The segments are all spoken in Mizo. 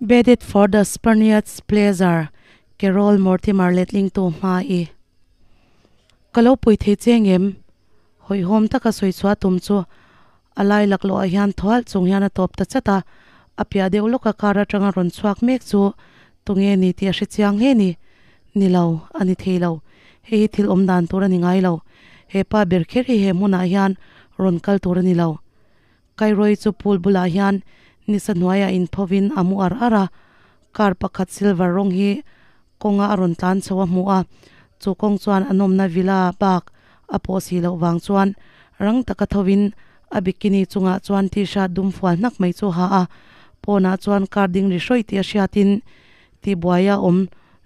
Bedded for the Spaniards Pleasure, Carol Mortimer letlingtu hma i ka lo pui thei che ngem? Hawihhawm taka sawi chhuah tum chu a lai laklawh ah hian thaw alh chung hian a tawp ta chat a, a piah deuh lawka kar atanga rawn chhuak mek chu tunge ni tih a hre chiang hle ni. Ni lo, a ni thei lo. Hei hi thil awm dan tur a ni ngai lo. He pa ber kher hi he hmunah hian rawn kal tur a ni lo. Kairoi chu pool bulah hian nisa hnuaiah inphovin a mu ar ar a, car pakhat silver rawng hi kawnga a rawn tlan chho a hmu a, chu kawng chuan a nawmna villa bak a pawh si loh vang chuan rang taka thovin a bikini chungah chuan t-shirt dum fual hnak mai chu a ha a, pawnah chuan car ding ri hrawih tih a hriatin tihbuaia awm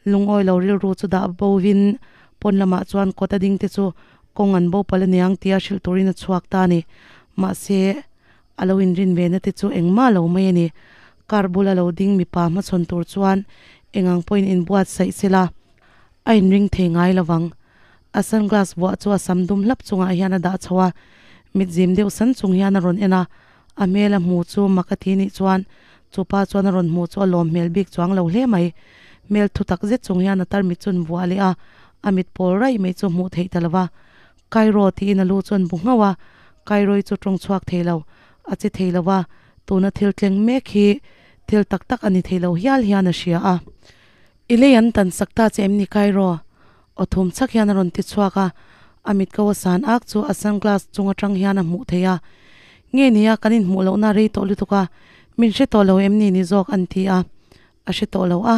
lungawi lo rilru chu dah bovin pawn lamah chuan kawt a ding te chu kawng an bo palh aniang tia hrilh turin a chhuak ta a ni. Mahse, a lo inrin ve na te chu engmah lo mai a ni. Car bula lo ding mipa hmachhawn tur chuan engang pawhin inbuatsaih se la, a inring thei ngai lo vang. A sunglass vuah chu a sam dum hlap chungah hian a dah chho a, mit zim deuh san chung hian a rawn en a, a hmel a hmu chu mak a ti nih chuan chu pa chuan a rawn hmuh chu a lawm hmel bik chuang lo hle mai. Hmel thu tak zet chung hian a tarmit chu an vuah leh a, a mit pawl raih mai chu hmuh theih ta lo va. Cairo tiin a lu chu an bu nghauh a, Cairo-i chu tawng chhuak thei lo, a che thei lo va, tuna thil tleng mek hi thil tak tak a ni thei lo hial hian a hria a. I lei an tan sak ta che em ni Cairo? Aw thum chak hian a rawn ti chhuak a, a mit ko a san ak chu a sunglass chung atang hian a hmuh thei a. Nge nia kan inhmuh lohna rei tawh lutuk a, min hre tawh lo em ni ni zawk an ti a, a hre tawh lo a.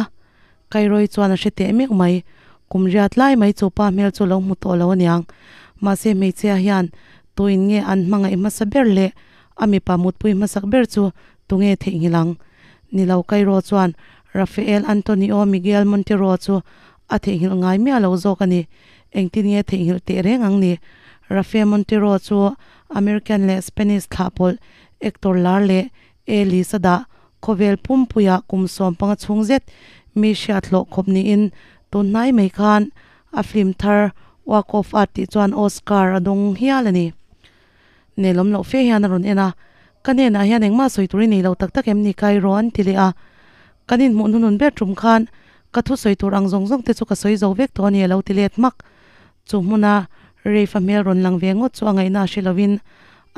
Kairoi chuan a hre teh mek mai. Kum riat lai mai chu pa hmel chu lo hmu tawh lo aniang. Mahse hmeichhia hian tuin nge an hmangaih hmasa ber leh a mipa mutpui hmasak ber chu tunge theihnghilh ang? Ni lo Kairo chuan Rafael Antonio Miguel Montero chu a theihnghilh ngai miah lo zawk a ni. Engtin nge theihnghilh teh reng ang ni? Rafael Montero chu American leh Spanish thlahpawlh actor lar leh Eli Sada Khawvel pumpuiah kum 15 chhung zet mi hriat hlawh khawp niin tun hnai mai khan a film thar Walk of Art tih chuan Oscar a dawng hial a ni. Nelawm loh fe hian a rawn en a, Ka hnenah hian engmah sawi tur i nei lo tak tak em ni Cairo an ti leh a. Kan inhmuh hnunun ber tum khan ka thu sawi tur ang zawng zawng te chu ka sawi zo vek tawh a ni a lo ti let hmak. Chu hmuna Rafe-a hmel rawn lang ve ngawt chu a ngaihna a hre lovin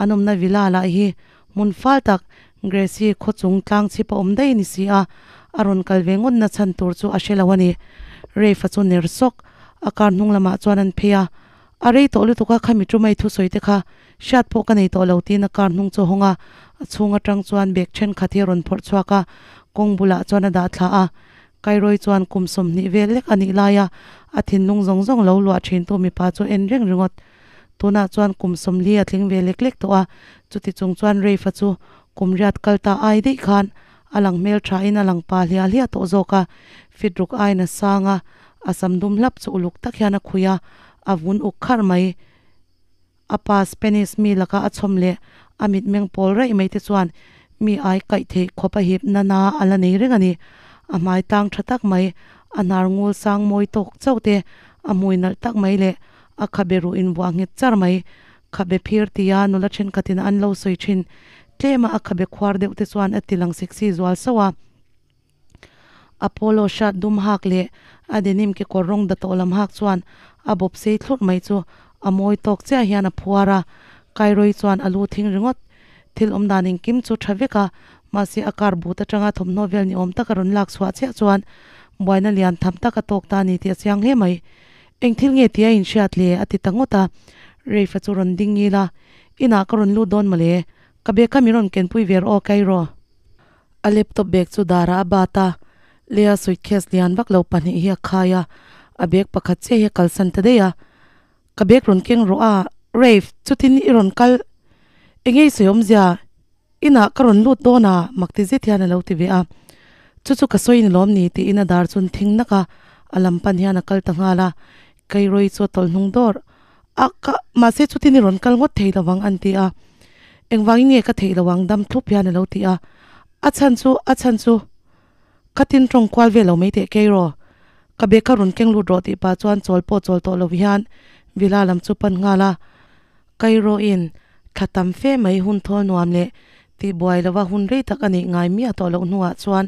an awmna villa lah hi hmun fal tak Gracie khaw chung tlang chhip a awm daih a ni si a, a rawn kal ve ngawtna chhan tur chu a hre lo a ni. Rafe-a chu ner sawk a car hnung lamah chuan an phei a, A rei tawh lutuk a, khami tumai thusawi te kha hriat pawh ka nei tawh lo tiin a car hnung chu a hawng a, a chhung atang chuan bag thenkhat hi a rawn phawrh chhuak a, kawng bulah chuan a dah thla a. Kairoi chuan kum 20 vel lek a nih laia a thinlung zawng zawng lo luah thintu mipa chu en reng ringawt. Tunah chuan kum 40 a tling ve lek lek tawh a, chuti chung chuan Rafe-a chu kum riat kal ta ai daih khan a lang hmel thain a lang pa hliah hliah tawh zawk a, fit ruk aiin a sang a, a sam dum hlap chu uluk tak hian a khuih a, a vun uk kharh mai. A pa Spanish mi laka a chhawm leh a mitmeng pawl raih mai te chuan mi ai kaih theih khawp a hip nana a la nei reng a ni. A hmai tang tha tak mai, a hnar ngul sang mawi tawk chauh te, a hmui nalh tak mai leh a khabe ruh invuah nghet char mai. Khabe phir tia nula thenkhatin an lo sawi thin. Tlema a khabe khuar deuh te chuan a ti lang sexy zual sauh a. A polo shirt dum hak leh a denim kekawr rawng da tawh lam hak chuan a bawp sei thlurh mai chu a mawi tawk chiah hian a phuar a, Kairoi chuan a lu thing ringawt. Thil awm dan engkim chu tha vek a, mahse a car but atanga thawmhnaw vel ni awm taka rawn lak chhuah chiah chuan buaina lian tham tak a tawk ta a ni tih a chiang hle mai. Eng thil nge tih a inhriat le? a ti ta ngawt a, Rafe-a chu rawn ding ngil a, Inah ka rawn lut dawn mawle, ka bag kha min rawn kenpui ve rawh aw Kairo. A laptop bag chu darah a bat a, Lea suitcase lian vak lo pahnih hi a khai a, a bag pakhat chiah hi a kalsan ta daih a. Ka bag rawn keng rawh a, Rafe, chutin i rawn kal eng nge i sawi awmzia? Inah ka rawn lut dawn a, mak ti zet hian a lo ti ve a. Chu chu ka sawi ni lawm ni tiin a dar chu an thing nak a, a lam pan hian a kal ta nghal a. Keiroi chu a tawlh hnung dawr a, ka, mahse chutin i rawn kal ngawt thei lovang an ti a. Engvangin nge ka theih lo ang dam thlup hian a lo ti a. A chhan chu, a chhan chu, khatin tawng kual ve lo mai teh Keiro. Ka bag kha rawn keng lut rawh tih pah chuan chawl pawh chawl tawh lo hian villa lam chu pan nghal a. Keiro in thla tam fe mai hun thawl nuam leh tihbuai lova hun rei tak a neih ngai miah tawh loh hnuah chuan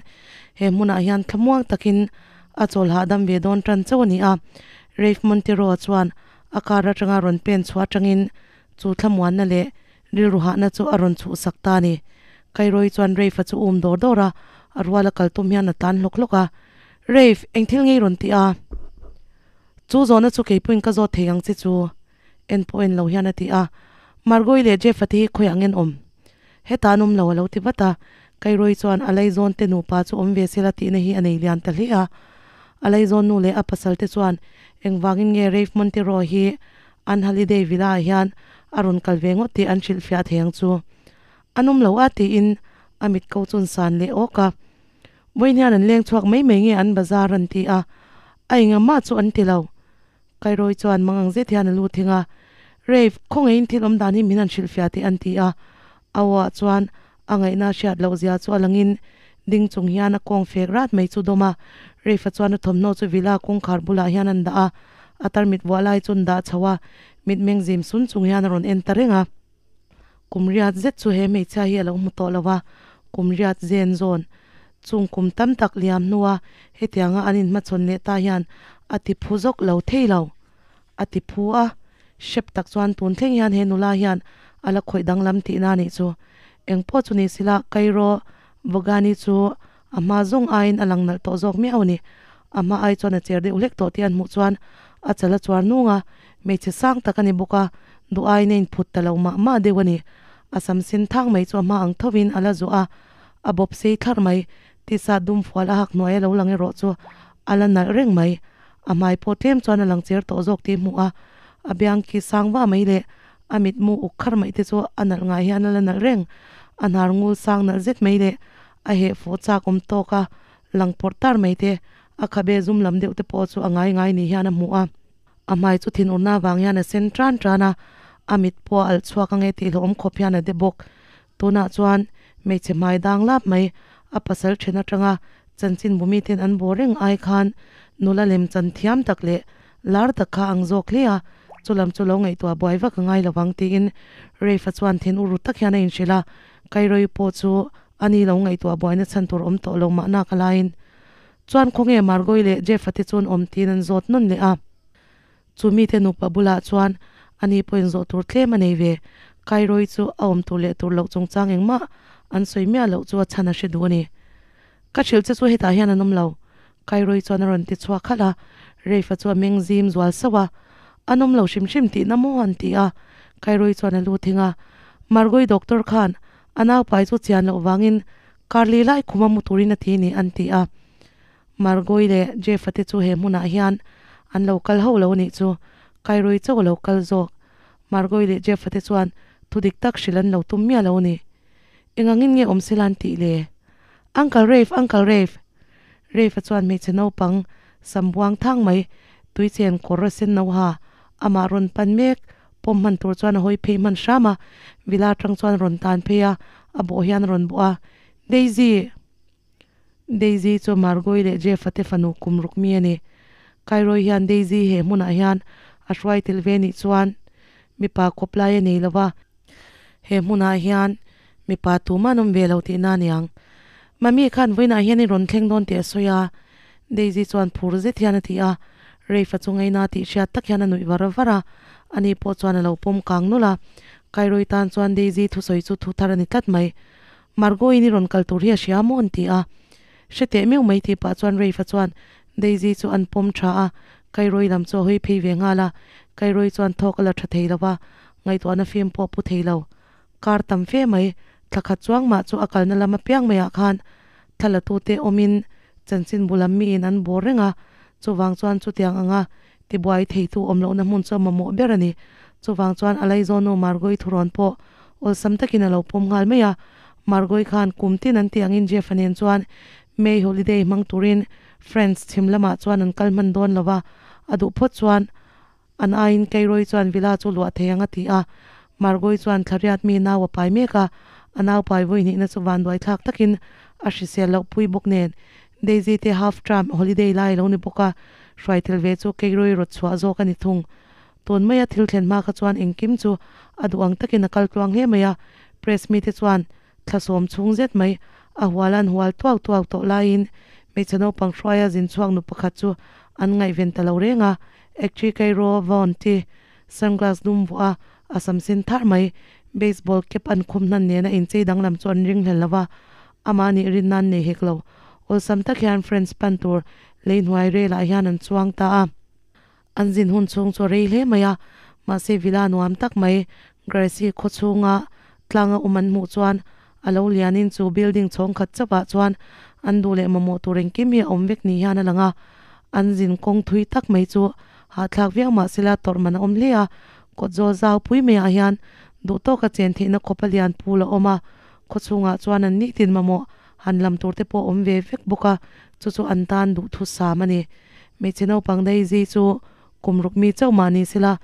He hmunah hian thlamuang takin a chawl hahdam ve dawn tan chauh a ni a. Rafe Montero-a chuan a car atanga rawn pen chhuah atangin chu thlamuanna leh rilru hahna chu a rawn chhuhsak ta a ni. Kairoi chuan Rafe-a chu um dawr dawr a, a ruala kal tum hian a tlan hlawk hlawk a. Rafe, eng thil ngei rawn ti a? Chu zawhna chu keipuiin ka zawt thei ang che chu, en pawh en lo hian a ti a. Margot-i leh Jeff-a te hi khawiah ngen awm? Hetah an awm lo a lo ti vat a. Kairoi chuan a laizawn te nupa chu awm ve sela tihna hi a nei lian ta hle a. A laizawn nu leh a pasal te chuan engvangin nge Rafe Montero hi an holiday villa ah hian a rawn kal ve ngawt tih an hrilhfiah thei ang chu. An awm lo a tiin a mit ko chun san leh awk a. Vawiin hian an leng chhuak mai mai nge an bazar an ti a, a engamah chu an ti lo. Kairoi chuan mangang zet hian a lu thing a, Rafe, khawngaihin thil awm dan hi min han hrilhfiah teh an ti a. A aw ah chuan a ngaihna hriat loh zia chu a langin ding chung hian a kawng fek rat mai chu dawm a. Rafe-a chuan a thawmhnaw chu villa kawngkhar bulah hian an dah a, a tarmit vuah lai chu an dah chho a, mitmeng zim sun chung hian a rawn en ta reng a. Kum riat zet chu he hmeichhia hi a lo hmu tawh lo a, kum riat zen zawn chung kum tam tak liam hnua hetianga an inhmachhawn leh ta hian a ti phu zawk lo thei lo. A ti phu a, hrep tak chuan tun thleng hian he nula hian a la khawih danglam tihna a nih chu. Engpawh chu ni sila Cairo Vogani chu a hma zawng aiin a lang nalh tawh zawk miau a ni. A hma ai chuan a cher deuh hlek tawh tih an hmuh chuan a chal a chuar nung a, hmeichhe sang tak a ni bawk a, duh aiin a inphut ta lo mah mah deuh a ni. A sam sen thang mai chu a hma ang thovin a la zuah a, a bawp sei thlarh mai, tisa dum fual a hak hnuai a lo lang erawh chu a la nalh reng mai. A hmai pawh tlem chuan a lang cher tawh zawk tih hmuh a, a biang khi sang va mai leh a mitmu uk khar mai te chu a nalh ngai hian a la nalh reng. A hnar ngul sang nalh zet mai leh a heh fuh chak awm tawk a, lang pawrh tar mai te, a khabe zum lam deuh te pawh chu a ngai ngai ni hian a hmu a. A hmai chu thinurna avang hian a sen tan tan a, a mit pawh a alh chhuak ange tih hlauhawm khawp hian a de bawk. Tunah chuan hmeichhe hmai dang lap mai, a pasal then atanga chanchin bumi ten an bawr reng ai khan nula lem chan thiam tak leh lar tak kha ang zawk hle a, chulam chu lo ngaihtuah buai vak a ngai lovang tiin Rafe-a chuan thinur ru tak hian a inhrilh a, Kairoi pawh chu A ni lo ngaihtuah buaina chhan tur awm tawh lo mahna ka laiin chuan khawnge Margoi leh Jeff-a te chuan awm tiin an zawt nawn leh a. Chu mite nupa bulah chuan a ni pawhin zawh tur tlem a nei ve. Kairoi chu a awm tur leh tur loh chungchang engmah an sawi miah loh chu a chhan a hre duh a ni. Ka hrilh che chu hetah hian an awm lo. Kairoi chuan a rawn ti chhuak khalh a, Rafe-a chu a meng zim zual sauh a. An awm lo hrim hrim tihna maw an ti a. Kairoi chuan a lu thing a. Margoi doctor khan A naupai chu chian loh vangin Carly lai khuma mu turin a ti ni an ti a. Margoi leh Jeff-a te chu he hmunah hian an lo kal hauh lo anih chu. Kairoi chauh a lo kal zawk. Margoi leh Jeff-a te chuan thu dik tak hrilh an lo tum miah lo a ni. Eng angin nge awm sela an tih le? Uncle Rafe! Uncle Rafe! Rafe-a chuan hmeichhe naupang sam buang thang mai tuichen kawr a sen no ha amah rawn pan mek Pawm hman tur chuan a hawi phei hman hram a, villa atang chuan a rawn tan phei a, a bawh hian a rawn bawh a, Daisy! Daisy chu Margoi leh Jeff-a te fanu kum ruk mi a ni. Kairoi hian Daisy he hmunah hian a hruai tel ve nih chuan mipa kawp lai a nei lo va, he hmunah hian mipa tumah an awm ve lo tihna a niang. Mami khan vawiinah hian i rawn thleng dawn tih a sawi a, Daisy chuan phur zet hian a ti a, Rafe-a chu ngaina tih hriat tak hian a nuih var var a, ani pawh chuan a lo pawm kang nulh a. Kairoi tan chuan Daisy thusawi chu thu thar a ni tlat mai. Margot-in i rawn kal tur hi a hria maw an ti a. Hre teh meuh mai tih pah chuan Rafe-a chuan Daisy chu an pawm tha a, Kairoi lam chu a hawi phei ve nghal a. Kairoi chuan thawk a la tha thei lo va, ngaihtuahna fim pawh a pu thei lo. Kar tam fe mai, thla khat chuang mah chu a kalna lam apiang maiah khan thla la tute awmin chanchin bu lam miin an bawr reng a, chuvang chuan chutiang anga tibuai theitu awm lohna hmun chu a mamawh ber a ni. Chuvang chuan a Laizawnu Margoi thurawn pawh awlsam takin a lo pawm nghal mai a, Margoi khan kum tin an tih angin Jeff-a nen chuan May holiday hmang turin France chhim lamah chuan an kal hman dawn lo va, a duh phawt chuan An aiin Keiroi chuan villa chu luah thei ang a ti a. Margoi chuan thlariat mi nau a pai mek a, a nau pai vawi hnihna chu vanduai thlak takin a hrisel loh pui bawk nen. Daisy te half term holiday lai a lo ni bawk a, hruai tel ve chu Keiroi rawt chhuah zawk a ni thung. Tun maia thil thlen hma kha chuan engkim chu a duh ang takin a kal tluang hle mai a, press mite chuan thla sawm chhung zet mai a hual an hual tuau tuau tawh laiin Hmeichhe naupang hruaia zin chhuak nu pakhat chu an ngaihven ta lo reng a, Ekchi Keiro Vawn ti sunglass dum vuah a, a sam sen thar mai, baseball cap an khum hnan nena inchei danglam chu an ringhlel lo va, amah nih rin nan nei hek lo. Awlsam tak hian Friends pan tur lei hnuai relah hian an chuang ta a. An zin hun chhung chu a rei hle mai a, mahse villa nuam tak mai Gracie khaw chhunga tlanga awm an hmuh chuan a lo lianin chu building chhawng khat chauhah chuan an duh leh mamawh tur engkim hi a awm vek ni hian a lang a. An zin kawng thui tak mai chu hahthlak viau mahsela tawrh man a awm hle a, kawt zawl zau pui maiah hian duh tawka chen theihna khawp a lian phul a awm a, khaw chhungah chuan an nitin mamawh han lam tur te pawh a awm ve vek bawk a, chu chu an tan duhthusam a ni. Hmeichhe naupang Daisy chu kum ruk mi chauh mah ni sela,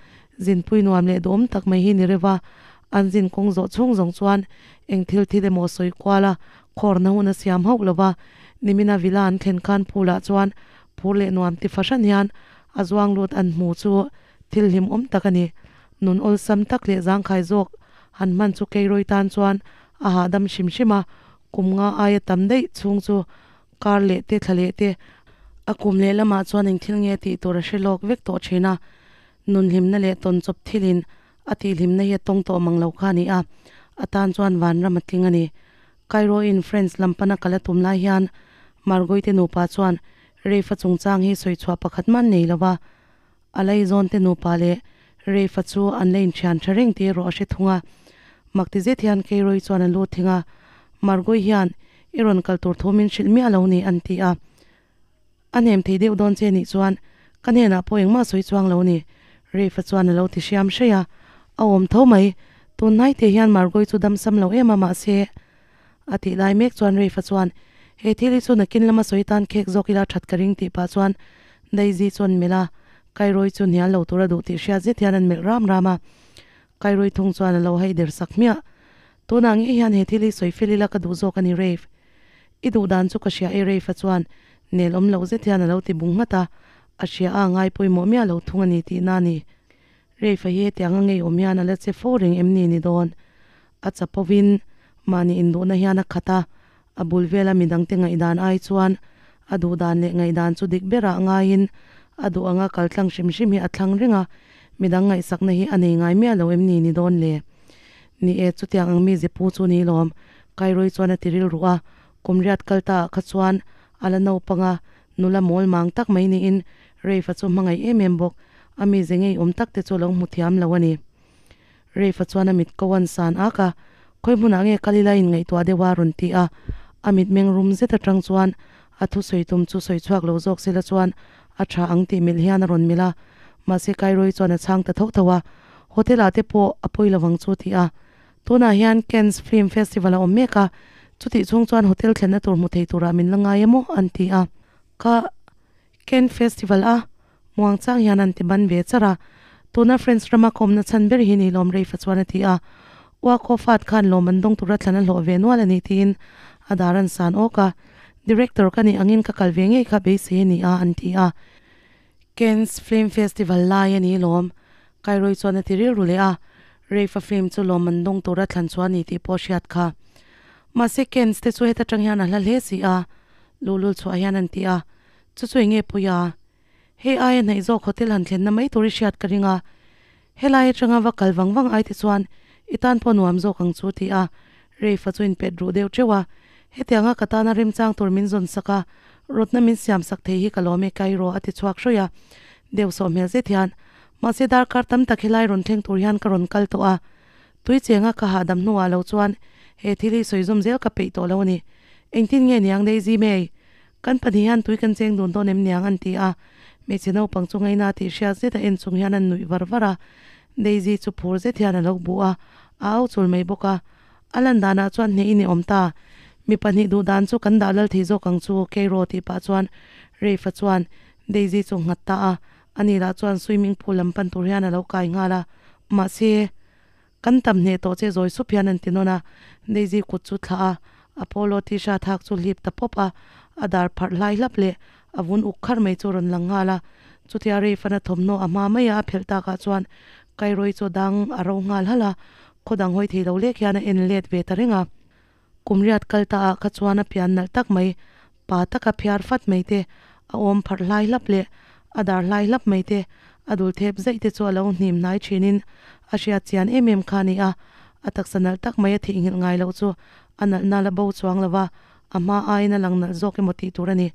zinpui nuam leh duhawm tak mai hi ni reuh a. An zin kawng zawh chhung zawng chuan eng thil thil emaw sawi kual a, khawrna hun a siam hauh lo va. Nimina villa an thlen khan phulah chuan phur leh nuam ti fahran hian a zuang lut an hmu chu thil hlimawm tak a ni. Nun awlsam tak leh zangkhai zawk han hman chu Keirawi tan chuan a hahdam hrim hrim a, kum nga aia tam daih chhung chu Kar leh te thla leh te a kum leh lamah chuan eng thil nge tih tur a hre lawk vek tawh thin a, nun hlimna leh tawn chawp thilin a tih hlimna hi a tawng tawh mang lo kha a ni a, a tan chuan vanram a tling a ni. Cairo in France lam pana kal a tum lai hian Margoi te nupa chuan Rafe-a chungchang hi sawi chhuah pakhat man nei lo va, A laizawn te nupa leh Rafe-a chu an la inthian tha reng tih erawh a hre thung a. Mak ti zet hian Keiroi chuan a lu thing a, Margoi hian i rawn kal tur thu min hrilh miah lo ni an ti a. A hnem thei deuh dawn che nih chuan ka hnenah pawh engmah sawi chuang lo ni Rafe-a chuan a lo ti hriam hreih a. A awm tho mai, tun hnai te hian Margoi chu damsam lo em a mahse a tih lai mek chuan Rafe-a chuan, He thil hi chu nakin lama sawi tan khek zawk ila that ka ring tih pah chuan Daisy chu an melh a, Kairoi chu hnial lo tur a duh tih hriat zet hian an melh ram ram a. Kairoi thung chuan a lo hai der sak hmiah. Tunah ngei hian he thil hi sawi fel ila ka duh zawk a ni Rafe. I duh dan chu ka hria e Rafe-a chuan nel awm loh zet hian a lo ti bung nghat a, a hria a ngai pawimawh miah lo thung a ni tihna a ni. Rafe-a hi hetiang a ngeiawm hian a la che fo reng em ni ni dawn? A chapovin mahni induhna hian a khat a, a bul vela midangte ngaihdan ai chuan a duhdan leh ngaihdan chu dik berah ngaiin a duh anga kal tlang hrim hrim hi a thlang reng a, midang ngaihsakna hi a nei ngai miah lo em ni ni dawn le? Ni e, chutiang ang mi ze pu chu ni lawm, Kairoi chuan a ti rilru a, kum riat kal ta ah kha chuan a la naupang a, nula mawl mang tak mai niin Rafe-a chu hmangaih em em bawk, a mi ze ngeiawm tak te chu a lo hmu thiam lo a ni. Rafe-a chuan a mit ko an san ak a, Khawi hmunah nge kal ila inngaihtuah deuh a rawn ti a. A mitmeng rum zet atang chuan a thusawi tum chu sawi chhuak lo zawk sela chuan a tha ang tih milh hian a rawn milh a. Mahse Kairoi chuan a chhang ta tho tho a, Hotel ah te pawh a pawi lovang chu ti a. Tunah hian Cannes Film Festival a awm mek a, chutih chhung chuan hotel thlenna tur hmu thei turah min la ngai emaw an ti a. Ka Cannes Festival a Muangchang hian an ti ban ve char a, tuna French rama ka awmna chhan ber hi ni lawm Reifa chuan a ti a, Uakhaw fat khan lawm an dawng tura thlan a hlawh ve nual a ni tiin a dar an san awk a, Director ka nih angin ka kal ve ngei kha beisei a ni a an ti a. Cannes Film Festival lai a ni lawm Kairoi chuan a ti rilru leh a, Reifa film chu lawm an dawng tura thlan chu a ni tih pawh hriat kha. Mahse Cannes te chu heta tang hian a hla hle si a, luhlul chhuah hian an ti a, chu chu enge puia? Hei aia hnaih zawk hotel han thlenna mai tur i hriat ka ring a, helai atanga va kal vang vang ai te chuan i tan pawh nuam zawk ang chu ti a, Rafe-a chu inpet ruh deuh teuh a, hetianga ka tana remchang tur min zawn sak a, rawtna min siam sak thei hi ka lawm e Cairo a ti chhuak hrawih a, deuh sawh hmel zet hian mahse darkar tam tak helai rawn thleng tur hian ka rawn kal tawh a, tui chenga ka hahdam hnuah lo chuan he thil hi sawi zawm zel ka peih tawh lo a ni. Engtin nge niang Daisy May? Kan pahnih hian tui kan cheng dun dawn em niang an ti a, hmeichhe naupang chu ngaina tih hriat zet a en chung hian an nuih var var a, Daisy chu phur zet hian a lo bu a, a au chul mai bawk a. A lan danah chuan hneh i ni awm ta, mi pahnih duh dan chu kan dah lal thei zawk ang chu Keiraw tih pah chuan Rafe-a chuan Daisy chu nghat ta a, ani lah chuan swimming pool lam pan tur hian a lo kai nghal a, mahse. Kan tam hneh tawh che zawi sup hian an ti nawn a, Daisy kut chu thlah a, a polo t-shirt hak chu hlip ta pawp a, a dar pharh hlai hlap leh a vun uk kharh mai chu a rawn lang nghal a, chutia Rafe-an a thawmhnaw a hma maia a phelh takah chuan Kairoi chu dang a ro nghal halh a, khaw dang hawi thei lo lek hian a en let ve ta reng a. Kum riat kal ta ah kha chuan a pian nalh tak mai. Pa taka phiar fat mai te, a awm pharh hlai hlap leh a dar hlai hlap mai te, a dul thep zaih te chu a lo hnim hnai thinin a hriat chian em em kha a ni a. A taksa nalh tak mai a theihnghilh ngai loh chu a nalh nal a bo chuang lo va, a hma aiin a lang nalh zawk emaw tih tur a ni.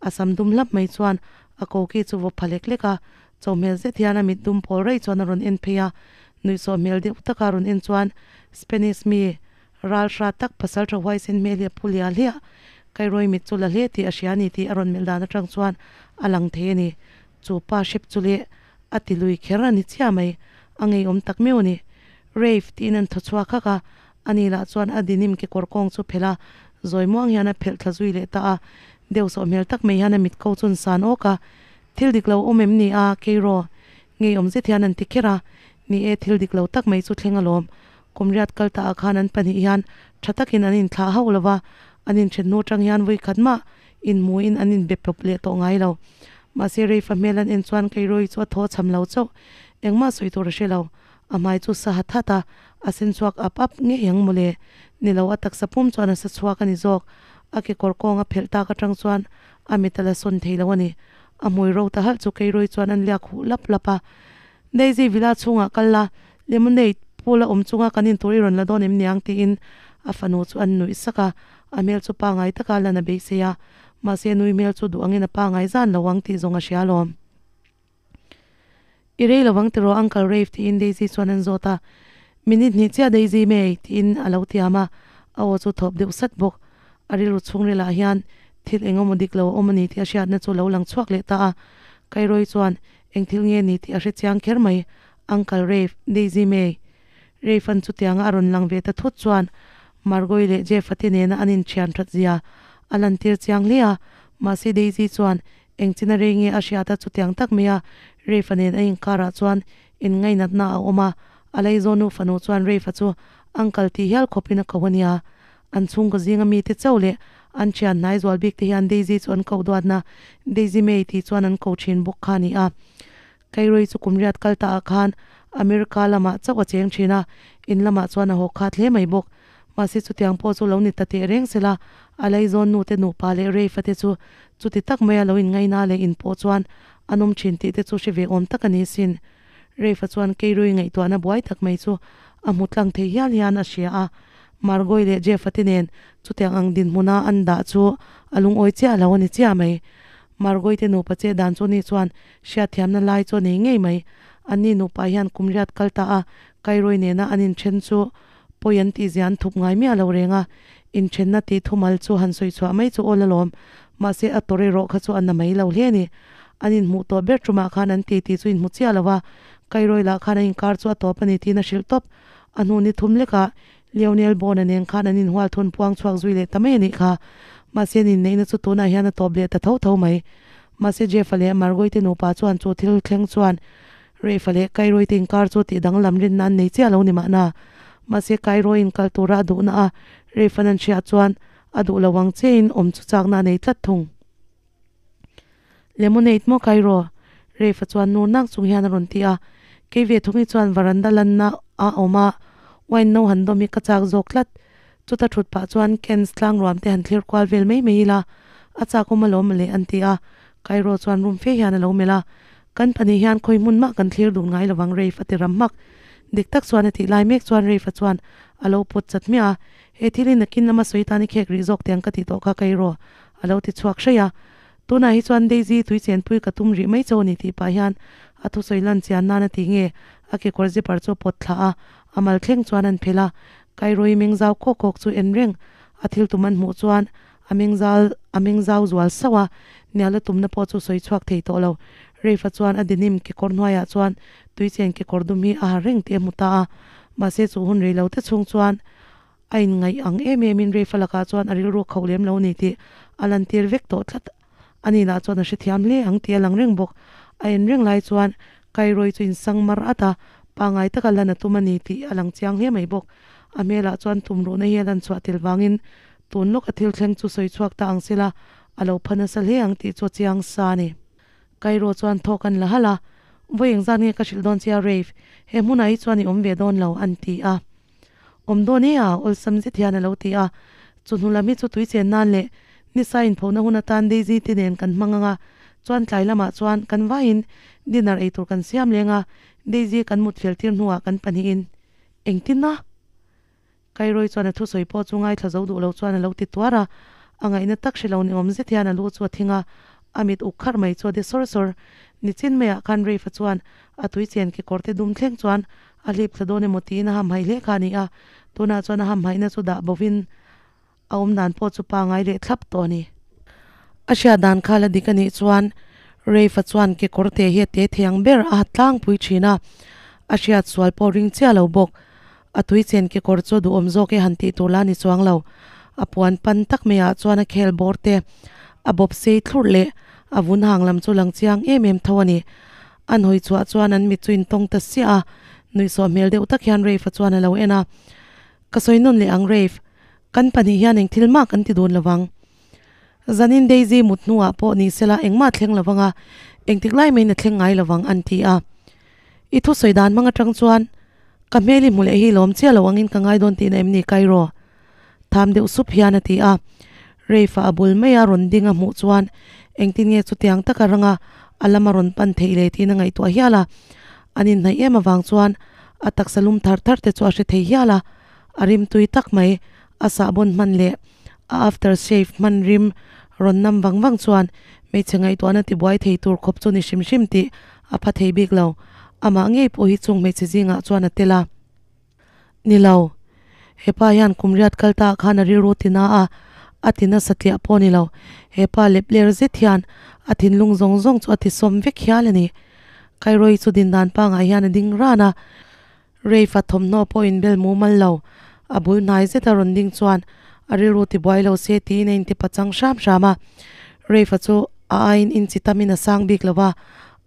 A sam dum hlap mai chuan a koki chu vaw pha lek lek a, chawhmel zet hian a mit dum pawl raih chuan a rawn en phei a, nuihsawh hmel deuh taka a rawn en chuan Spanish mi Ral hrat tak pasal tha huaisen hmel hi a phu hliah hliah. Kairawi mit chu la hle tih a hria a ni tih a rawn melh dan atang chuan a lang thei a ni. Chu pa hrep chu leh a ti lui kher a ni chiah mai. A ngeiawm tak meuh a ni. Rafe tiin an thaw chhuak hak a, ani lah chuan a denim kekawr kawng chu phelh a, zawi muang hian a phelh thla zui leh ta a. Deuhsawh hmel tak mai hian a mit ko chu an san awk a. Thil dik lo awm em ni a, Keiraw? Ngeiawm zet hian an ti kher a. Ni e, thil dik lo tak mai chu thleng alawm. Kumriat kal ta ah khan an pahnih hian tha takin an inthlah hauh lo va, an inthen hnu atang hian vui khat mah inhmuhin an inbe pawp leh tawh ngai lo. Mahse Reifa hmel an en chuan Keiroi chu a thaw cham lo chauh, engmah sawi tur a hre lo. A hmai chu sa hat hat a, a sen chhuak ap ap ngei ang mawle. Ni lo, a taksa pum chuan a sa chhuak a ni zawk. A kekawr kawng a phelh tak atang chuan a mit a la sawn thei lo a ni. A hmui ro ta halh chu Keiroi chuan an liak huh lap lap a. Daisy Villa chhungah kal la, lemonade pool a awm chunga kan intur i rawn la dawn em niang tiin a fanu chu an nuih sak a, a hmel chu pangai taka lan a beisei a, mahse nui hmel chu duh angin a pangai zan lo ang tih zawng a hria alawm. I rei lovang tiraw Uncle Rafe tiin Daisy chuan an zawt a, Minute hnih chiah Daisy May tiin a lo tiam a, a aw chu thawp deuh sat bawk. A rilru chhungrilah hian thil eng emaw dik lo a awm a ni tih a hriatna chu lo lang chhuak leh ta a, Kairoi chuan Eng thil nge ni tih a hre chiang kher mai, Uncle Rafe, Daisy May. Rafe-a'n chutianga a rawn lang ve ta thut chuan Margot-i leh Jeff-a te nena an inthian that zia a lantir chiang hle a, mahse Daisy chuan eng china rei nge a hriat a chutiang tak mai a, Rafe-a nen a inkarah chuan inngainatna a awm a, a laizawnu fanu chuan Rafe-a chu Uncle tih hial khawpin a ko a nia. An chhungkaw zinga mite chauh leh an thian hnai zual bik te hian Daisy chu an koh duatna Daisy May tih chuan an ko thin bawk kha a ni a. Kairoi chu kum riat kal ta ah khan America lamah chauh a cheng thin a, in lamah chuan a haw khat hle mai bawk. Mahse chutiang pawh chu lo ni ta teh reng sela, a laizawn nu te nupa leh Rafe-a te chu chuti tak maia lo inngaina leh in pawh chuan an awm thin tih te chu hre ve awm tak a ni sin. Rafe-a chuan Keirui ngaihtuahna buai tak mai chu a hmu tlang thei hial hian a hria a. Margot-i leh Jeff-a te nen chutiang ang dinhmuna an dah chu a lungawi chiah lo a ni chiah mai. Margot-i te nupa che dan chu ni chuan hriatthiamna lai chu a nei ngei mai. Anni nupa hian kum riat kal ta a, Kairoi nena an inthen chu pawi an tihzia an thup ngai miah lo reng a. Inthenna tih thumal chu han sawi chhuah mai chu awl alawm. Mahse a tawr erawh kha chu a na mai lo hle a ni. An inhmuh tawh ber tumah khan an ti tih chu inhmu chiah lo a, Kairoi lah khan a inkar chu a tawp a ni tiin a hrilh tawp. A hnu ni thum lekah Lionel Bond-a nen khan an inhual thun puang chhuak zui leh ta mai a nih kha. Mahse an inneihna chu tunah hian a tawp leh ta tho tho mai. Mahse Jeff-a leh Margot-i te nupa chuan chu thil thleng chuan Rafe-a leh Kairoi te inkar chu tih danglam rinna an nei chiah lo ni mahna. Mahse Kairoi inkal tura a duhna a Rafe-a'n an hriat chuan a duh lo ang chiahin awm chu chakna a nei tlat thung. Lemonade maw Cairo? Rafe-a chuan nur nak chung hian a rawn ti a. Kei ve thung hi chuan varanda lanna a awm a, wine no han dawm hi ka chak zawk tlat. Chuta thut pah chuan Kens tlang ruam te han thlir kual vel mai mai ila, a chak awm alawm mawle an ti a. Cairo chuan room fe hian a lo melh a. Kan pahnih hian khawi hmun mah kan thlir dun ngai lovang Rafe a ti ram hmak. Dik tak chuan a tih lai mek chuan Rafe-a chuan a lo pawt chat hmiah a. He thil hi nakin lama sawi tan i khek rih zawk tiang ka tih tawh kha Cairo. A lo ti chhuak hreih a, Tunah hi chuan Daisy tui chenpui ka tum rih mai cho ni tih pah hian a thusawi lan chian nan a ti nge a kekawr zipper chu a pawt thlah a, a mal thleng chuan an phelh a, Kairoi meng zau kawk kawk chu en reng a thil tum an hmuh chuan a meng zal a meng zau zual sauh a, Niala tumna pawh chu sawi chhuak thei tawh lo. Rafe-a chuan a denim kekawr hnuaiah chuan tui chen kekawr dum hi a ha reng tih a hmu ta a, mahse chu hun rei lo te chhung chuan A inngaih ang em emin Rafe-a lakah chuan a rilru khauh lem lo ni tih a lantir vek tawh tlat. Ani lah chuan a hrethiam hle ang tih a lang reng bawk. A en reng lai chuan Kairoi chu insang mar at a, pangngai taka lan a tum a ni tih a lang chiang hle mai bawk. A hmelah chuan tumruhna hi a lan chhuah tel vangin tun lawka thil thleng chu sawi chhuak ta ang sela a lo pha nasa hle ang tih chu a chiang sa a ni. Kairo chuan thawk an la halh a, Vawi engzat nge ka hrilh dawn che a Rafe, he hmunah hi chuan i awm ve dawn lo an ti a. Awm dawn e a, awlsam zet hian a lo ti a. Chu hnu lam hi chu tui chen nan leh Nisa inphona hun atan Daisy te nen kan hmang anga, chuan tlai lamah chuan kan vaiin dinner eitur kan siam leng a, Daisy kan mut fel tir hnuah kan pahnihin engtin a? Kairoi chuan a thusawi pawh chu ngaithla zo duh lo chuan a lo ti tuar a, a ngaihna tak hre lo ni awm zet hian a lu chu a thing a, a mit uk kharh mai chu a de sawr sawr. Nichin maiah khan Rafe-a chuan a tui chen kekawr te dum thleng chuan a hlip thla dawn emaw tiin a hamhaih hle kha a ni a, tunah chuan a hamhaihna chu dah bovin a awm dan pawh chu pangai leh thlap tawh a ni. A hriat dan kha la dik a nih chuan Rafe-a chuan kekawr te hi a te thei ang ber a ha tlangpui thin a, a hriat sual pawh ring chiah lo bawk. A tui chen kekawr chu duhawm zawk e han tih tur la ni chuang lo. A puan pan tak maiah chuan a khel bawr te, a bawp sei thlurh leh a vun hang lam chu lang chiang em em tho a ni. An hawi chhuah chuan an mit chu intawng ta siah a, nuihsawh hmel deuh tak hian Rafe-a chuan a lo en a. Ka sawi nawn leh ang Rafe, kan pahnih hian eng thil mah kan ti dun lovang. Zanin Daisy mut hnuah pawh ni sela engmah thleng lovang a, engtik lai maiin a thleng ngai lovang an ti a. I thusawi dan hmang atang chuan ka hmel i hmu leh hi lawm chiah lo angin ka ngai dawn tihna em ni Cairo? Tham deuh sup hian a ti a. Rafe-a a bul maia rawn ding a hmuh chuan engtin nge chutiang taka ranga a lama rawn pan theih leh tiin a ngaihtuah hial a. An inhnaih em avang chuan a taksa lum thar thar te chu a hre thei hial a, a rim tui tak mai, a sahbawn hman leh a after shave hman rim rawn nam vang vang chuan hmeichhe ngaihtuahna tibuai thei tur khawp chu ni hrim hrim tih a pha thei bik lo. Amah ngei pawh hi chung hmeichhe zingah chuan a tel a. Ni lo. Hepa hian kum riat kal ta khan a rilru ti na a, a ti nasa tliah pawh ni lo. Hepa lep ler zet hian a thinlung zawng zawng chu a ti sawm vek hial a ni. Kairoi chu din dan pangah hian a ding ran a, Rafe-a thawmhnaw pawh inbel mumal lo. A bul hnai zeta rawn ding chuan a rilru ti buai lo se tiin a inti pachang hram hram a. Rafe-a chu a aiin inchi tamin a sang bik lo va,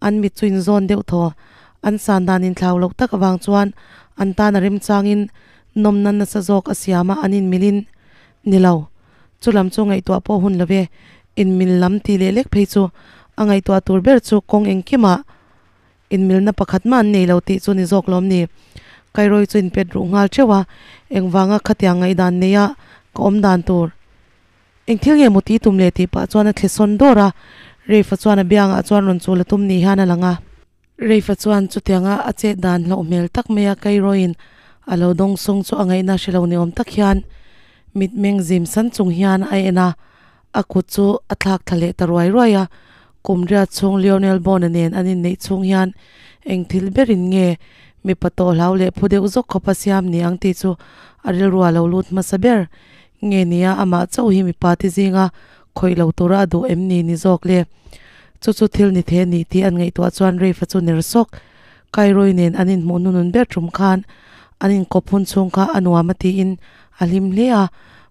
an mit chu inzawn deuh thaw. An san dan inthlau loh tak avang chuan an tan a remchangin nawmna nasa zawk a siam a, an inmilin ni lo. Chu lam chu ngaihtuah pawh hun lo ve, inmil lam tih leh lek phei chu a ngaihtuah tur ber chu kawng engkimah inmilna pakhat mah an nei lo tih chu ni zawk lawm ni. Kairawi chu inpet ruh nghal theuh a, engvanga khatiang ngaihdan neia ka awm dan tur Eng thil nge maw ti tum leh tih pah chuan a thle sawn dawr a, Rafe-a chuan a biangah chuan rawn chul a tum ni hian a lang a. Rafe-a chuan chutianga a chet dan hlauh hmel tak mai a Kairoin a lo dawng sawng chu a ngaihna hre lo ni awm tak hian mitmeng zim san chung hian a en a, a kut chu a thlak thla leh ta ruai ruai a. Kum riat chhung Lionel Bond-a nen an inneih chhung hian eng thil berin nge mipa tawh hlau leh phu deuh zawk khawp a siam ni ang tih chu a rilru a lo lut hmasa ber. Nge nia amah chauh hi mipa te zinga khawih lo tura a duh em ni ni zawk le? Chu chu thil ni thei a ni tih an ngaihtuah chuan Rafe-a chu ner sawk. Kairoi nen an inhmuh hnunun ber tum khan an inkawp hun chhung kha a nuam a tiin a hlim hle a,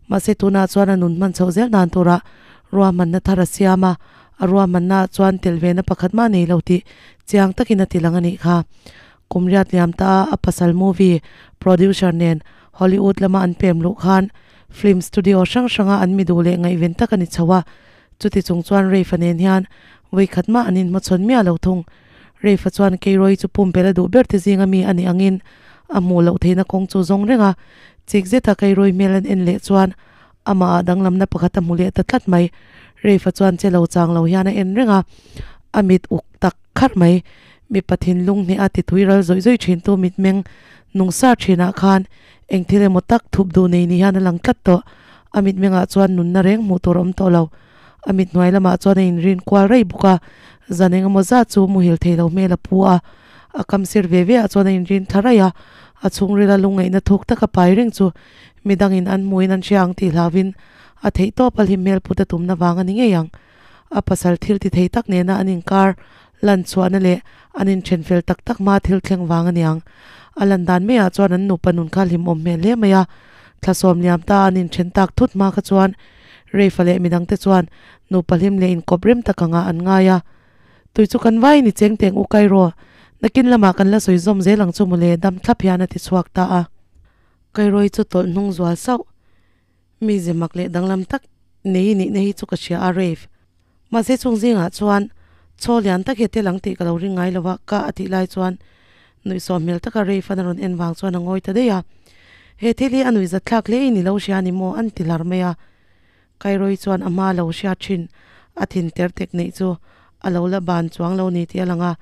mahse tunah chuan a nun hman chhoh zel dan turah ruahmanna thar a siam a, a ruahmanna ah chuan tel vena pakhat mah nei lo tih chiang takin a ti lang a nih kha. Kum riat liam ta a a pasal movie producer nen Hollywood lama an pem luh khan film studio hrang hranga an mi duh leh ngaihven tak a ni chho a, chuti chung chuan Rafe-a nen hian vawi khat mah an inhmachhawn miah lo thung. Rafe-a chuan Keiroi chu pumpelh a duh ber te zinga mi a nih angin a hmuh loh theihna kawng chu zawng reng a, chik zeta Keiroi hmel an en leh chuan amah ah danglamna pakhat a hmu leh ta tlat mai. Rafe-a chuan che lo chang lo hian a en reng a, a mit uk tak kharh mai. Mipa thinlung hneha ti tui ral zawih zawih thintu mitmeng nung sar thinah khan eng thil emaw tak thup duh nei ni hian a lang tlat tawh. A mitmengah chuan nunna reng hmuh tur a awm tawh lo. A mit hnuai lamah chuan a inrin kual rei bawk a, zan eng emaw zat chu muhil thei lo hmel a pu a. A kam sir ve ve ah chuan a inrin thla raih a, a chhungrila lungngaihna thuk taka pai reng chu midangin an hmuhin an hria ang tih hlauhin a theihtawp a hlim hmel put a tumna vang a ni ngei ang. A pasal thil ti thei tak nena an inkar lan chhuahna leh an inthen fel tak tak hma thil thleng vang a niang. A lan dan maiah chuan an nupa nun kha hlimawm hmel hle mai a. Thla sawm liam ta an inthen tak thut hma kha chuan Rafe-a leh midangte chuan nupa hlim leh inkawp rem tak angah an ngai a. Tui chu kan vai ni cheng teng u Kairo, nakin lamah kan la sawi zawm zel ang chu mawle dam thlap hian a ti chhuak ta a. Kairoi chu tawlh hnung zual sauh. Mi zemak leh danglam tak nei nihna hi chu ka hria a Rafe. Mahse chung zingah chuan chaw lian tak hi a tel ang tih ka lo ring ngai lo a, ka a tih lai chuan nuihsawh hmel taka Rafe an a rawn en vang chuan a ngawi ta daih a. He thil hi a nuihzat thlak hle in i lo hria a ni maw? An ti hlar mai a. Kairoi chuan a hma lo hriat thin a thin ter tek neih chu a lo la ban chuang lo ni tih a lang a,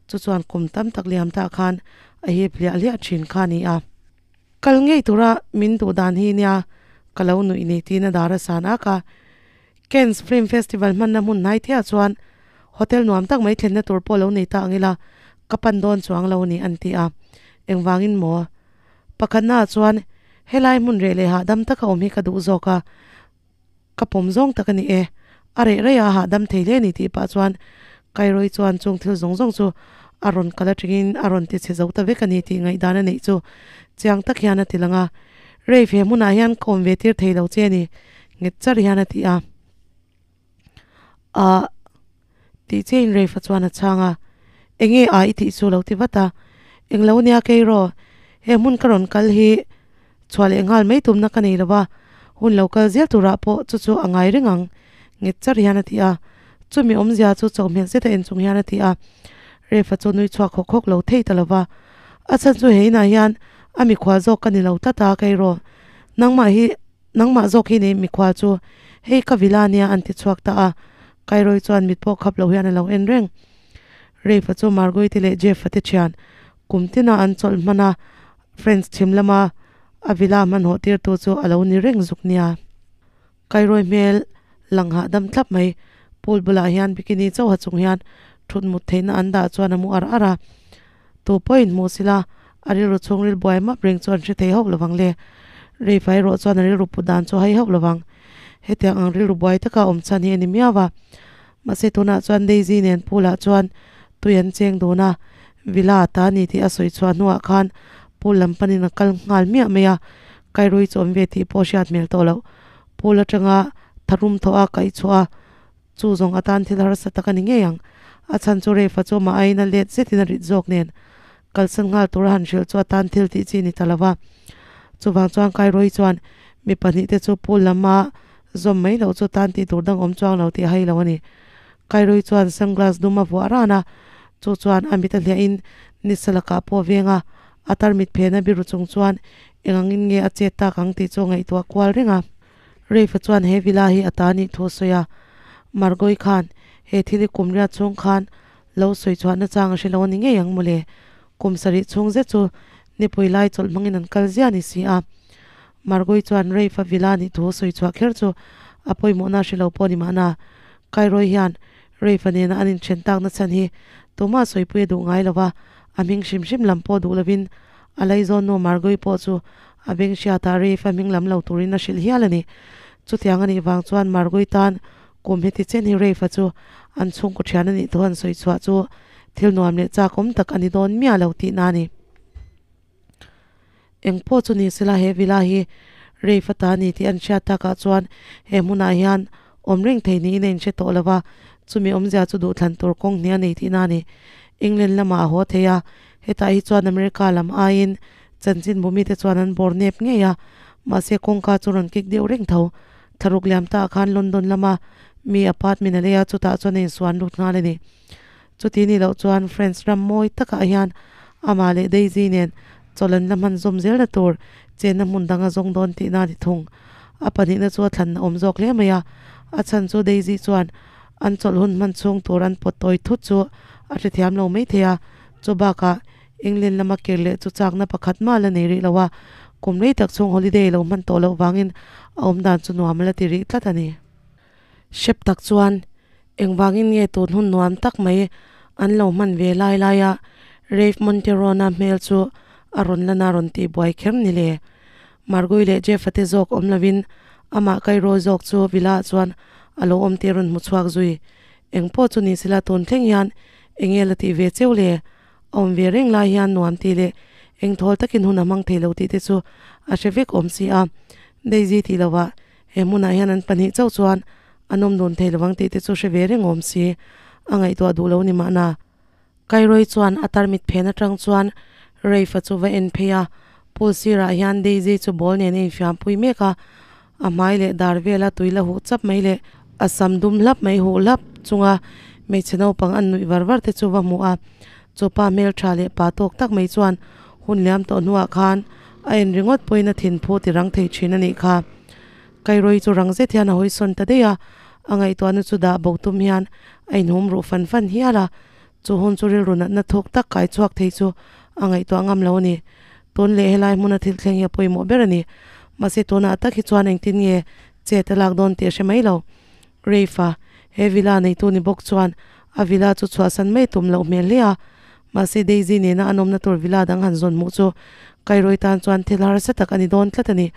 chu chuan kum tam tak liam tah khan a hip hliah hliah thin kha a ni a. Kal ngei tura min duh dan hi nia ka lo nuih ni tiin a dar a san ak a. Cannes Film Festival hmanna hmun hnai theah chuan hotel nuam tak mai thlenna tur pawh lo nei ta ang ila, ka pan dawn chuang lo ni an ti a. Engvangin maw? Pakhatnaah chuan helai hmun reh leh hahdam taka awm hi ka duh zawk a, ka pawm zawng tak a ni e. A reh rei a hahdam thei hle ni tih pah chuan Kairoi chuan chung thil zawng zawng chu a rawn kal atangin a rawn ti chhe zo ta vek a ni tih ngaihdan a neih chu chiang tak hian a ti lang a. Rafe he hmunah hian ka awm ve tir thei lo che a ni nghet char hian a ti a. Ahh. Tih chiahin Rafe-a chuan a chhang a. Enge a i tih chu lo ti vat a. Englo nia Keiro, he hmun ka rawn kal hi chhuah leh nghal mai tumna ka nei lo va, hun lo kal zel turah pawh chu chu a ngai reng ang, nghet char hian a ti a. Chumi awmzia chu chauhmel zeta en chung hian a ti a. Rafe-a chu nui chhuak hawk hawk lo thei ta lo va. A chhan chu he inah hian a mikhual zawk ka ni lo tlat a Keiro, nangmah hi Nangmah zawk hi nei mikhual chu hei ka villa nia an ti chhuak ta a, Kairoi chuan mit pawh khap lo hian a lo en reng. Rafe-a chu Marguerite leh Jeff-a te thian kum tina an chawlh hman a, French chhim lama a villa hmanhawh tirtu chu a lo ni reng zuk nia. Kairoi hmel lang hahdam thlap mai, pool bulah hian bikini chauha chung hian thut mut theihna an dah chuan a mu ar ar a. Tu pawhin hmuh sila, a rilru chhungril buai map reng chuan hre thei hauh lovang le. Reifa erawh chuan a rilru put dan chu hai hauh lovang. Hetiang ang rilru buai taka awm chhan hi a ni miau a. Mahse tunah chuan Daisy nen pool-ah chuan tui an cheng dun a, Villa ta ni tih a sawi chhuah hnuah khan pool lam panin a kal nghal miah mai a, Kairui chu awm ve tih pawh hriat hmel tawh loh. Pool atanga tharum thawh a kaih chhuah a, Chu zawng atan thil harsa tak a ni ngei ang. A chhan chu Reifa chu amah aiin a let zetin a rit zawk nen. Kalsan nghal tura han hrilh chu atan thil tih chi ni ta lo va. Chuvang chuan Kairoi chuan mi pahnihte chu pool lama zawm mai loh chu tan tih tur dang awm chuang lo tih a hai lo a ni. Kairoi chuan sunglass dum a vuah ran a, chu chuan a mit a hliahin nisa lakah pawh a veng a, a tarmit phena biru chung chuan eng angin nge a chet tak ang tih chu a ngaihtuah kual reng a. Rafe-a chuan he villa hi a ta nih thu a sawi a, Margot-i khan he thil hi kum riat chhung khan lo sawi chhuah nachang a hre lo a ni ngei ang mawle. Kum sarih chhung zet chu nipui lai chawlh hmangin an kal zia a ni si a. Margot-i chuan Rafe-a villa nih thu a sawi chhuah kher chu a pawimawhna a hre lo pawh a ni mahna. Kairoi hian Rafe-a nena an inthen tak nachhan hi tumah sawipui a duh ngai lo va, a hming hrim hrim lam pawh duh lovin A laizawn nu Margoi pawh chu a beng hriatah Rafe a hming lam lo turin a hrilh hial a ni. Chutiang a nih vang chuan Margoi tan kum heti chen hi Rafe a chu an chhungkaw thian a nih thu han sawi chhuah chu thil nuam leh chak awm tak a ni dawn miah lo tihna a ni. Eng pawh chu ni sela he villa hi Rafe a ta a ni tih an hriat takah chuan he hmunah hian awm reng thei niin a inhre tawh lo va, chumi awmzia chu duhthlan tur kawng hnih a nei tihna a ni. England lamah a haw thei a, hetah hi chuan America lam aiin chanchin bumite chuan an bawr nep ngei a, mahse kawngka chu rawn kik deuh reng tho. Thlaruk liam taah khan London lama mi apartment a lei a, chutah chuan a insuan lut nghal a ni. Chuti ni loh chuan France ram mawi takah hian amah leh Daisy nen chawlh an la hman zawm zelna tur chenna hmun dang a zawng dawn tihna a ni thung. A pahnihna chu a thlanna awm zawk hle mai a, a chhan chu Daisy chuan an chawlh hun hman chhung tur an pawt tawi thut chu a hrethiam lo mai thei a, chu bakah England lama kir leh chu chakna pakhat mah la nei rih lo a, kum rei tak chhung holiday lo hman tawh loh vangin a awmdan chu nuam a la ti rih tlat a ni. Hrep tak chuan engvangin nge tun hun nuam tak mai an lo hman ve lai lai a, Rafe Monterona hmel chu a rawn lan a rawn tih buai kher ni le. Margui leh Jeff-a te zawk awm lovin amah kairawi zawk chu villa ah chuan a lo awm tih a rawn hmu chhuak zui. Eng pawh chu ni sela tun thleng hian enge la tih ve cheu le? A awm ve reng lai hian nuam tih leh eng thawl takin hun a hmang thei lo tih te chu a hre vek awm si a. Daisy tih lovah He hmunah hian an pahnih chauh chuan an awm dun thei lovang tih te chu hre ve reng awm si, a ngaihtuah duh lo ni mahna. Kairoi chuan a tarmit phen atang chuan Rafe-a chu va en phei a, pool sirah hian Daisy chu ball nen a infiampui mek a, a hmai leh dar vela tui la huh chap mai leh a sam dum hlap mai huh hlap chunga hmeichhe naupang an nuih var var te chu va hmu a, chu pa hmeltha leh pa tawk tak mai chuan hun liam tawh hnuah khan a en ringawt pawhin a thinphu ti rang thei thin a nih kha. Kairoi chu rang zet hian a hawi sawn ta daih a, a ngaihtuahna chu dah bo tum hian a inhum ruh fan fan hial a, chu hun chu rilru natna thuk tak kai chhuak thei chu a ngaihtuah ngam lo a ni. Tun leh helai hmuna thil thleng hi a pawimawh ber a ni. Mahse tunah tak hi chuan engtin nge chet a lak dawn tih a hre mai lo. Reifa, he villa neitu ni bawk chuan a villa chu chhuahsan mai tum loh hmel hle a, mahse Daisy nena an awmna tur villa dang han zawn hmuh chu Kairoi tan chuan thil harsa tak a ni dawn tlat a ni.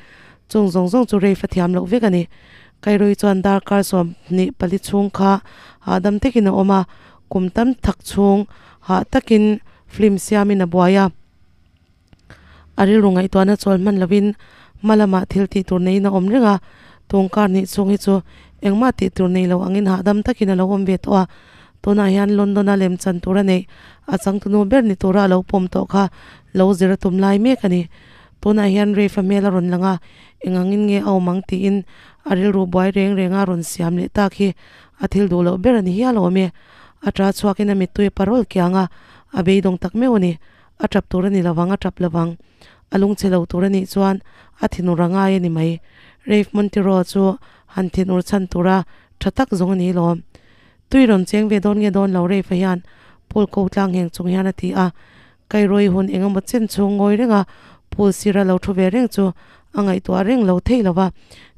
Chung zawng zawng chu Reifa thiam loh vek a ni. Kairoi chuan darkar 24 chhung kha hahdam takin a awm a, kum tam thak chhung hah takin film siamin a buai a. A rilru ngaihtuahna chawl hman lovin hma lamah thil tih tur neiin a awm reng a, tun kar hnih chhung hi chu engmah tih tur nei lo angin hahdam takin a lo awm ve tawh a. Tunah hian London-a lemchan tur a neih a changtunu ber ni tura a lo pawm tawh kha lo zir a tum lai mek a ni. Tunah hian Rafe-a hmel a rawn lang a, eng angin nge a awm ang tiin a rilru buai reng renga rawn siam leh tak hi a thil duh loh ber a ni hial awm e. A ṭa chhuakin a mittui a parawl kiang a, a beidawng tak meuh a ni. A tap tur a ni lovang, a tap lovang. A lungchhe lo tur a nih chuan a thinur a ngai a ni mai. Rafe Montero chu han thinur chhan tura tha tak zawng a ni lawm. Tui rawn cheng ve dawn nge dawn lo Rafe-a hian pool ko tlang ngheng chung hian a ti a. Kairoi hun eng emaw chen chhung ngawi reng a pool sira lo thu ve reng chu a ngaihtuah reng lo thei lo va.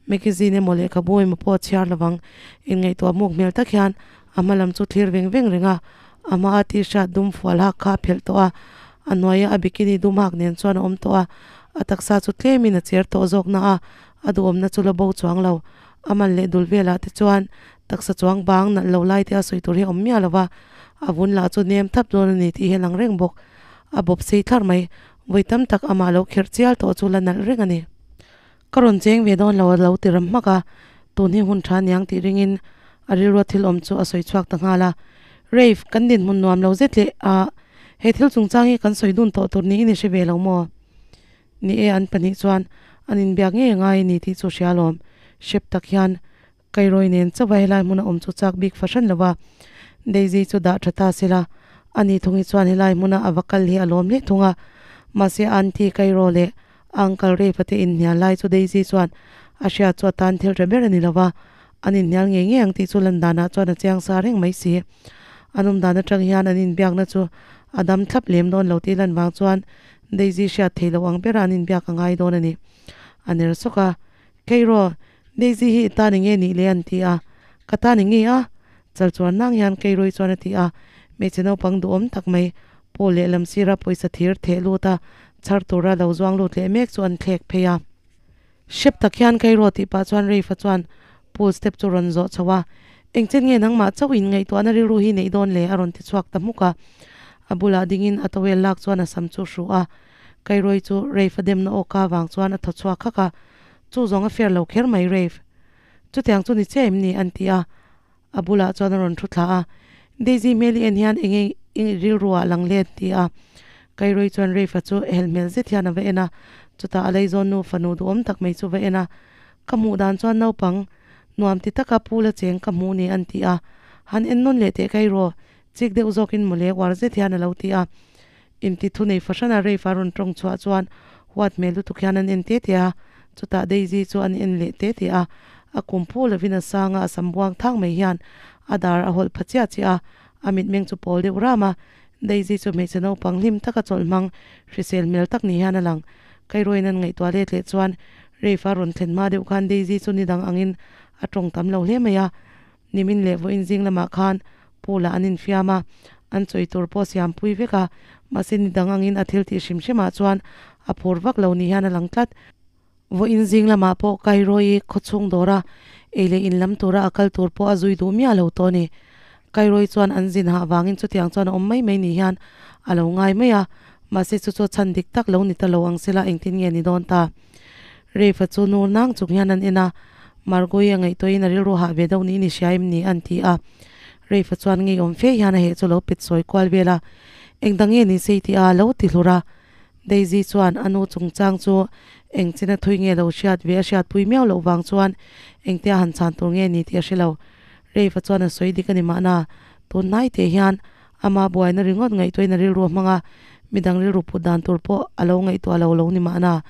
Magazine emaw lehkhabu emaw pawh a chhiar lovang. Inngaihtuah muk hmel tak hian A hma lam chu thlir veng veng reng a, a hma a t-shirt dum fual hak kha a phelh tawh a, a hnuaia a bikini dum hak nen chuan a awm tawh a, a taksa chu tlemin a cher tawh zawk na a, a duhawmna chu la bo chuang lo. A man leh dul velah te chuan taksa chuang bang nalh lo lai te a sawi tur hi a awm miah lo va, a vun lah chu nem thap dawn a ni tih hi a lang reng bawk. A bawp sei thlar mai, vawi tam tak amah lo kherh chial tawh chu la nalh reng a ni. Ka rawn cheng ve dawn lo a lo ti ram hmak a, tun hi hun tha niang tih ringin a rilrua thil awm chu a sawi chhuak ta nghal a. Rafe, kan dinhmun nuam lo zet leh a, he thil chungchang hi kan sawi dun tawh tur niin i hre ve lo maw? Ni e, an pahnih chuan an inbiak ngei a ngai a ni tih chu hria alawm. Hrep tak hian Kairawi nen chauha helai hmuna awm chu chak bik fahran lo a, Daisy chu dah tha ta sela, ani thung hi chuan helai hmuna a va kal hi a lawm hle thung a. Mahse Aunty Kairaw leh Uncle Rafe-a te inhnial lai chu Daisy chuan a hriat chu a tan thil tha ber a ni lo va, an inhnial ngei ngei ang tih chu lan danah chuan a chiang sa reng mai si. An awm dan atang hian an inbiakna chu a dam thlap lem dawn lo tih lan vang chuan Daisy hriat thei lo ang bera an inbiak a ngai dawn a ni. A ner sawk a, Keiraw, Daisy hi i tan eng nge nih le an ti a, ka tan eng nge a? Chal chuan nang hian Keirawi chuan a ti a, hmeichhe naupang duhawm tak mai Paul lehlam sira pawisa thir theh lut a, chhar tura lo zuang lut leh mek chu an thlek phei a. Hrep tak hian Keiraw tih pah chuan Rafe-a chuan pool step chu rawn zawh chho a, Engchen nge nangmah chauh in ngaihtuahna rilru hi neih dawn le? a rawn ti chhuak ta hmuk a. A bulah dingin a towel lak chuan a sam chu hruh a, Kairawi chu Rafe-a demna aw ka vang chuan a thaw chhuak hak a, Chu zawng a fair lo kher mai Rafe. Chutiang chu ni chiah em ni? an ti a, a bulah chuan a rawn thu thla a. Daisy hmel i en hian enge i rilru ah lang le? an ti a. Kairoi chuan Rafe-a chu hel hmel zet hian a va en a, chutah a leizawn nu fanu duhawm tak mai chu va en a. Ka hmuh dan chuan naupang nuam ti taka pool a cheng ka hmuh ni an ti a. Han en nawn leh teh Kairo, chik deuh zawkin mawle uar zet hian a lo ti a. Inti thu nei fahran a Rafe-a rawn tawng chhuah chuan huat hmel lutuk hian an en te te a, chutah Daisy chu an en leh te te a, a kum phu lovin a sang a, a sam buang thang mai hian a dar a hawlh pha chiah chiah a, a mitmeng chu pawl deuh ram a, Daisy chu hmeichhe naupang hlim taka chawlh hmang hrisel hmel tak ni hian a lang. Kairuain an ngaihtuah let leh chuan Rafe-a rawn thlen hma deuh khan Daisy chu ni dang angin a tawng tam lo hle mai a, Nimin leh vawiin zing lamah khan pool ah an infiam a, an chawi tur pawh siam pui vek a, mahse ni dang angin a thil tih hrim hrimah chuan a phur vak lo ni hian a lang tlat. Vawiin zing lamah pawh Kairoi khawchhung dawra ei leh in lam tura a kal tur pawh a zui duh miah lo tawh a ni. Kairoi chuan an zin hah vangin chutiang chuan a awm mai mai ni hian a lo ngai mai a, mahse chu chu chhan dik tak lo ni ta lo ang sela engtin nge ni dawn ta. Rafe-a chu nur nang chung hian an en a, Margot-i a ngaihtuahin a rilru hah ve deuh niin i hria em ni? an ti a. Rafe-a chuan ngeiawm fe hian a heh chu lo pet sawi kual vel a, Eng dang nge ni se i ti a? lo ti hlur a. Daisy chuan a nu chungchang chu eng china thui nge lo hriat ve a hriatpui miau loh vang chuan engtia han chhan tur nge ni tih a hre lo. Rafe-a chuan a sawi dik a ni mahna, tun hnai teh hian ama buaina ringawt ngaihtuahin a rilru a hmang a, midang rilru put dan tur pawh a lo ngaihtuah lo lo ni mahna.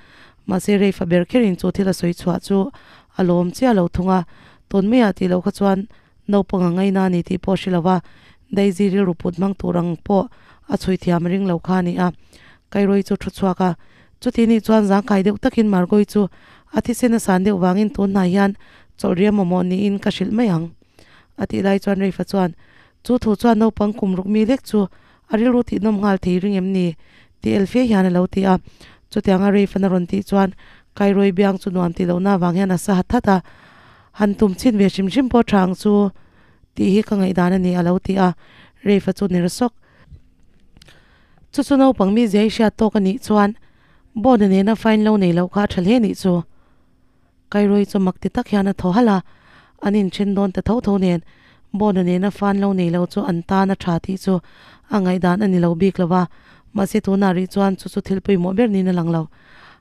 Mahse Rafe-a ber kherin chu thil a sawi chhuah chu a lawm chiah lo thung a. Tun maiah tih loh kha chuan naupang a ngaina a ni tih pawh a hre lo va, Daisy rilru put hmang tur ang pawh a chhui thiam a ring lo kha a ni a. Kairoi chu thu chhuak a, chuti nih chuan zangkai deuh takin Margoi chu a thisen a san deuh vangin tun hnai hian chawlh riam mamawh niin ka hrilh mai ang a tih lai chuan Reifa chuan chu thu chuan naupang kum ruk mi lek chu a rilru tihnawm nghal thei ring em ni tih el fe hian a lo ti a. Chutianga Reifan a rawn tih chuan Kairoi biang chu nuam tih lohna avang hian a sa hat hat a, Han tum chhin ve hrim hrim pawh tha ang chu tih hi ka ngaihdan a ni a lo ti a, Reifa chu ner sawk. Chu chu naupang mi zia i hriat tawk a nih chuan Bona nena fine lo nei loh kha a tha hle nih chu. Kairoi chu mak ti tak hian a thaw halh a, an inthen dawn ta tho tho nen Bona nena fan lo nei lo chu an tan a tha tih chu a ngaihdan a ni lo bik lo va, mahse tunah rih chuan chu chu thil pawimawh ber niin a lang lo.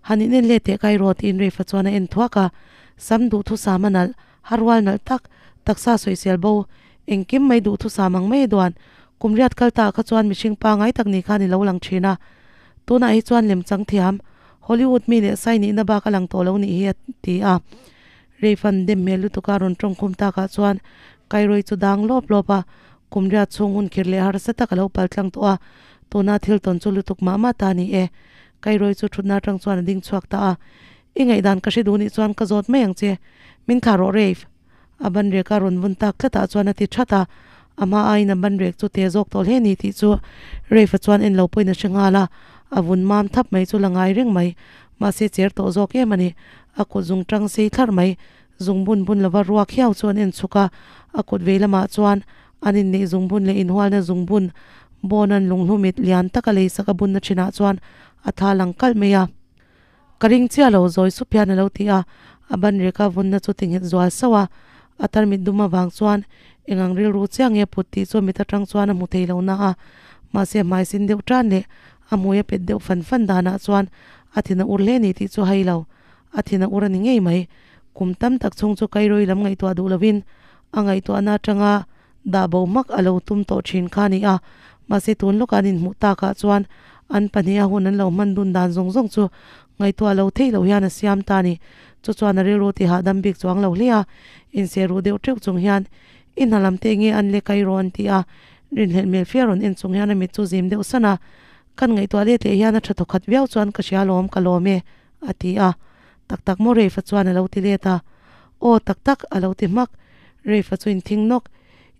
Han inen let teh Kairo tiin Reifa chuan a en thuak a, Sam duhthusam a nalh, ha rual nalh tak, taksa sawisel bo, engkim mai duhthusam ang mai a duan. Kum riat kal ta ah kha chuan mihring pangai tak ni khan i lo lang thin a. Tunah hi chuan lemchang thiam, Hollywood mi leh sai nihna bak a lang tawh lo nih hi a ti a. Reifan dem hmel lutuk a rawn tawngkhum takah chuan Kairoi chu dang lawp lawp a, kum riat chhung hun khir leh harsa tak a lo pal tlang tawh a, tuna thil tawn chu lutuk mah mah ta a ni e. Kairoi chu thutna atang chuan a ding chhuak ta a. I ngaihdan ka hre duh nih chuan ka zawt mai ang che. Min thlah rawh Rafe. A ban rek a rawn vun tak tlatah chuan a ti that a. A hma aiin a ban rek chu te zawk tawh hle ni tih chu Rafe-a chuan en lo pawhin a hre nghal a. A vun mam thap mai chu la ngai reng mai. Mahse cher tawh zawk em a ni. A kut zung tang sei thlar mai. Zung bun bun lova ruak hiau chu an en chhuk a. A kut vei lamah chuan an inneih zung bun leh inhualna zung bun Bawna'n lunghlumit lian taka leisak a bunna thinah chuan a tha lang kalh mai a. Ka ring chiah lo, zawi sup hian a lo ti a, a ban reka vunna chu ti nghet zual sauh a, a tarmit dum avang chuan eng ang rilru chiah nge put tih chu mit atang chuan a hmu thei lo na a, mahse hmai sin deuh tan leh a hmui a pet deuh fan fan danah chuan a thin a ur hle ni tih chu hai lo, a thin a ur a ni ngei mai. Kum tam tak chhung chu Kairoi lam ngaihtuah duh lovin a ngaihtuahna atanga dah bo hmak a lo tum tawh thin kha a ni a, mahse tun lawkah an inhmuh takah chuan an pahniha hun an lo hman dun dan zawng zawng chu ngaihtuah lo theih loh hian a siam ta a ni. Chu chuan a rilru ti hahdam bik chuang lo hle a, inseh ruh deuh teuh chung hian i hna lam te nge an le kai rawh an ti a, rinhlelh hmel fia rawn en chung hian a mit chu zim deuh san a, kan ngaihtuah let leh hian a tha thawkhat viau chuan ka hria lawm ka lawm e a ti a, tak tak maw Reifa chuan a lo ti let a, Aw tak tak a lo ti hmak, Reifa chu inthing nawk,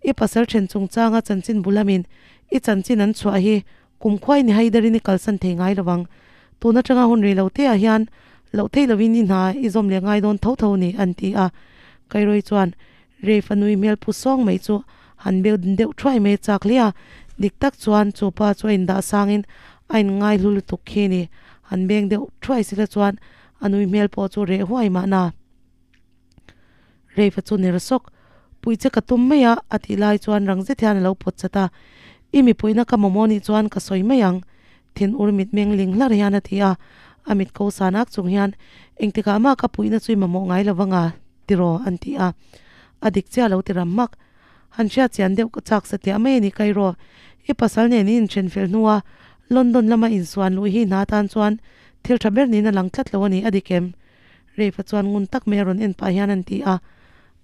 I pasal then chungchanga chanchin bulamin i chanchin an chhuah hi kum khuai ni haidarin i kalsan thei ngai lovang, tun atanga hun rei lo te ah hian loh theih lovin i hna i zawm leh ngai dawn tho tho ni an ti a, Kairoi chuan Reifa nui hmel pu sawng mai chu han beu deuh thuai mai a chak hle a, dik tak chuan chu pa chu a indah sangin a inngai hlu lutuk khi ni, han beng deuh thuai sila chuan a nui hmel pawh chu reh huai mahna. Reifa chu ner sawk, Puih che ka tum mai a, a tih lai chuan rang zet hian a lo pawt chat a, I mipuina ka mamawh nih chuan ka sawi mai ang, thin ur mitmeng ling hlar hian a ti a, a mit ko san ak chung hian, Engtikah mah ka puihna chu i mamawh ngai lo vanga, tiraw? an ti a. A dik chiah lo ti ram hmak. Han hriat chian deuh ka chak satliah mai a ni Cairo. I pasal nen i inthen fel hnua London lama insuan luh hi hna tan chuan thil tha ber niin a lang tlat lo a ni, a dik em? Reifa chuan ngun tak mai a rawn en pah hian an ti a,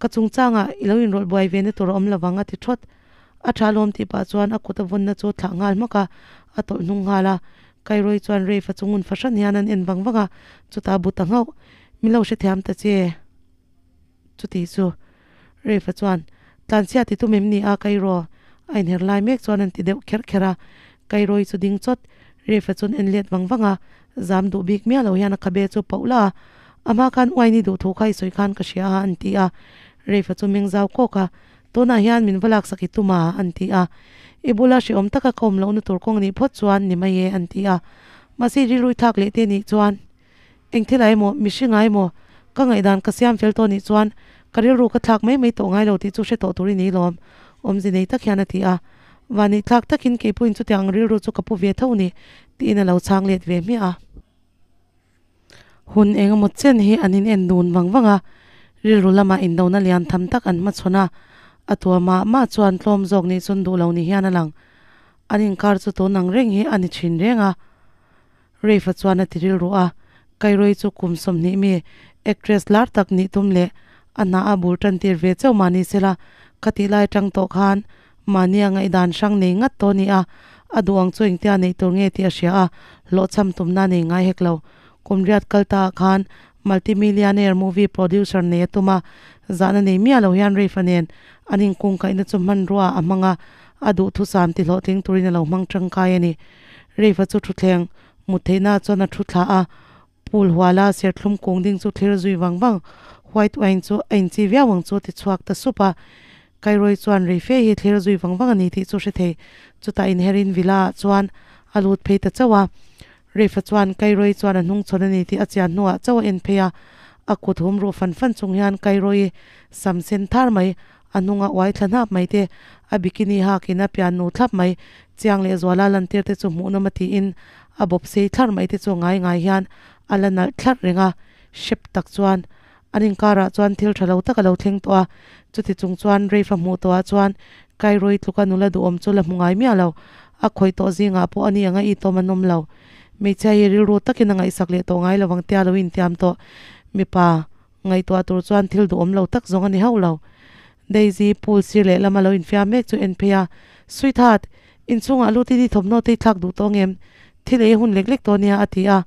Ka chungchangah i lo inrawlh buai ve na tur a awm lovang a ti thawt. A tha alawm tih pah chuan a kut a vawnna chu a thlah nghal hmak a, a tawlh hnung nghal a. Kairoi chuan Reifa chu ngun fahran hian an en vang vang a, chutah a bu ta nghauh. Min lo hrethiam ta che. Chuti chu Reifa chuan, Tlanchhia ti tum em ni a Kairo? A inher lai mek chuan an ti deuh kher kher a. Kairoi chu ding chawt. Reifa chuan en let vang vang a, zam duh bik miah lo hian a khabe chu pauh la a, A hma khan uain i duh thu kha i sawi khan ka hria a an ti a. Reifa chu meng zau kawk a, Tunah hian min va laksak i tum a an ti a. I bula hrehawm taka ka awm lohna tur kawng nih phawt chuan ni mai e an ti a. Mahse i rilru i thlak leh te nih chuan Eng thil ah emaw, mihring ah emaw, ka ngaihdan ka siam fel tawh nih chuan ka rilru ka thlak mai mai tawh ngai lo tih chu hre tawh tur i ni lawm, awmze nei tak hian a ti a. Vani thlak takin keipuiin chutiang ang rilru chu ka pu ve tho ni, tiin a lo chhang let ve hmiah a. Hun eng emaw chen hi an in en dun vang vang a, rilru lamah indona lian tham tak an hmachhawn a, a tua mah mah chuan tlawm zawk nih chun duh lo ni hian a lang. An inkar chu tun ang reng hi a ni thin reng a. Reifa chuan a ti rilru a, Kairoi chu kum 20 mi Actress lar tak nih tum leh a hna a bul tan tir ve chauh mah ni sela, khatih lai atang tawh khan mahni a ngaihdan hrang nei ngat tawh a ni a, a duh ang chu engtia neih tur nge tih a hria a, hlawhchham tumna a nei ngai hek lo. Kum riat kal ta ah khan multi-millionaire movie producer nei a tum a, zahna nei miah lo hian Rafe-a nen an inkungkaihna chu hmanrua a hmang a, a duhthusam ti hlawhtling turin a lo hmang tangkai a ni. Rafe-a chu thutthleng mut theihna chuan a thu thla a, Pool huala serthlum kung ding chu thlir zui vang vang, white wine chu a inchi viau ang chu a ti chhuak ta sup a. Kairoi chuan rei fe hi thlir zui vang vang a ni tih chu hre thei, chutah inherin villa ah chuan a lut phei ta chauh a. Reifa chuan Kairoi chuan a hnung chhawn a ni tih a chian hnuah chauh a en phei a, a kut hum ruh fan fan chung hian Kairoi sam sen thar mai a hnunga uai thla hnap mai te, a bikini hakin a pian nu thlap mai, chiang leh zuala lantir te chu hmuhnawm a tiin a bawp sei thlar mai te chu ngai ngai hian a la nalh thlarh reng a, hrep tak chuan an inkarah chuan thil tha lo tak a lo thleng tawh a, chuti chung chuan Rafe-a hmuh tawhah chuan Kairoi tluka nula duhawm chu la hmu ngai miah lo, a khawih tawh zingah pawh a ni anga itawm an awm lo. Hmeichhia hi rilru takin a ngaihsak leh tawh ngai lovang tia lo intiam tawh mipa Ngaihtuah tur chuan thil duhawm lo tak zawng a ni hauh lo. Daisy pool sir lehlam a lo infiam mek chu en phei a, Sweetheart, inchhungah lut in i thawmhnaw te i thlak duh tawh ngem? Thil ei hun lek lek tawh nia a ti a.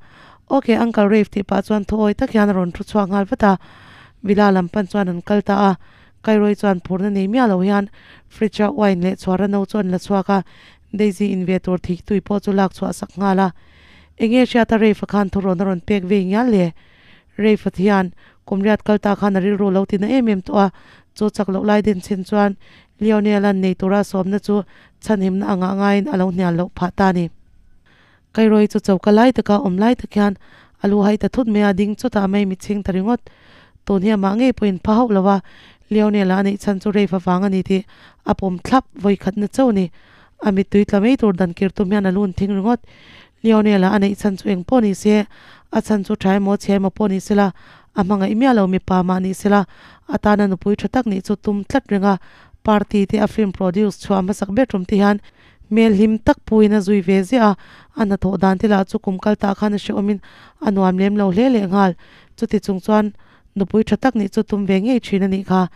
Ok Uncle Rafe tih pah chuan thu awi tak hian a rawn thu chhuak nghal vat a. Villa lam pan chuan an kal ta a. Kairoi chuan phurna nei miah lo hian fridge a wine leh chhuara no chu an la chhuak a, Daisy in ve tur thik tui pawh chu lak chhuah sak nghal a. Enge hriata Rafe-a khan thurawn a rawn pek ve ngial le? Reifat hian kum riat kal ta khan a rilru lo tina em em tawh a, chu chak loh lai din chin chuan Leonel-a'n nei tura sawmna chu chhanhimna a ngah ngaiin a lo hnial loh phah ta a ni. Kairoi chu choka lai taka awm lai tak hian a lu hai ta thut mai a, ding chawtah mai mitchhing ta ringawt. Tun hi amah ngei pawhin pha hauh lo a, Leonel-a a neih chhan chu Reifa vang a ni tih a pawm thlap vawi khatna chauh a ni. A mittui tla mai tur dan kir tum hian a lu an thing ringawt. Lionel-a a neih chhan chu eng pawh ni se, a chhan chu tha emaw chhia emaw pawh ni sela, a hmangaih miah lo mipa mah ni sela, a tana nupui tha tak nih chu tum tlat reng a, party te a film produce chhuah hmasak ber tum te hian hmel hlim tak puiin a zui ve ziah a, a hnathawh dan te lah chu kum kal tah khan a hrehawmin a nuam lem lo hle leh nghal. Chuti chung chuan nupui tha tak nih chu tum ve ngei thin a nih kha.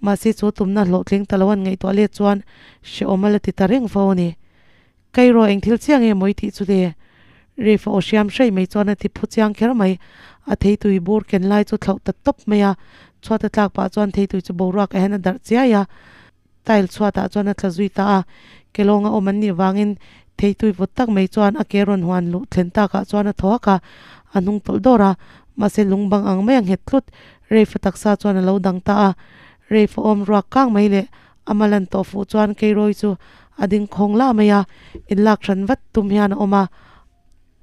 Mahse chu tumna hlawhtling ta lo an ngaihtuah let chuan hrehawm a la ti ta reng fo a ni. Kei rawh eng thil chiang nge mawi tih chu le? Refa aw hriam hraih mai chuan a ti phu chiang kher mai. A theitui bur ken lai chu thlauh ta tawp mai a, chhuat a tlak pah chuan theitui chu boruak ah hian a darh chiai a, tile chhuat ah chuan a tla zui ta a. Kelawng a awm an nih vangin theitui vawt tak mai chuan a ke rawn huan luh thlen tak ah chuan a thaw hak a, a hnung tawlh dawr a, mahse lungbang ang mai a nghet tlut. Refa taksa chuan a lo dang ta a, Refa awm ruak kang mai leh A mal an tawh fuh chuan Keirawi chu a ding khawng lah mai a, in lak hran vat tum hian a awm a,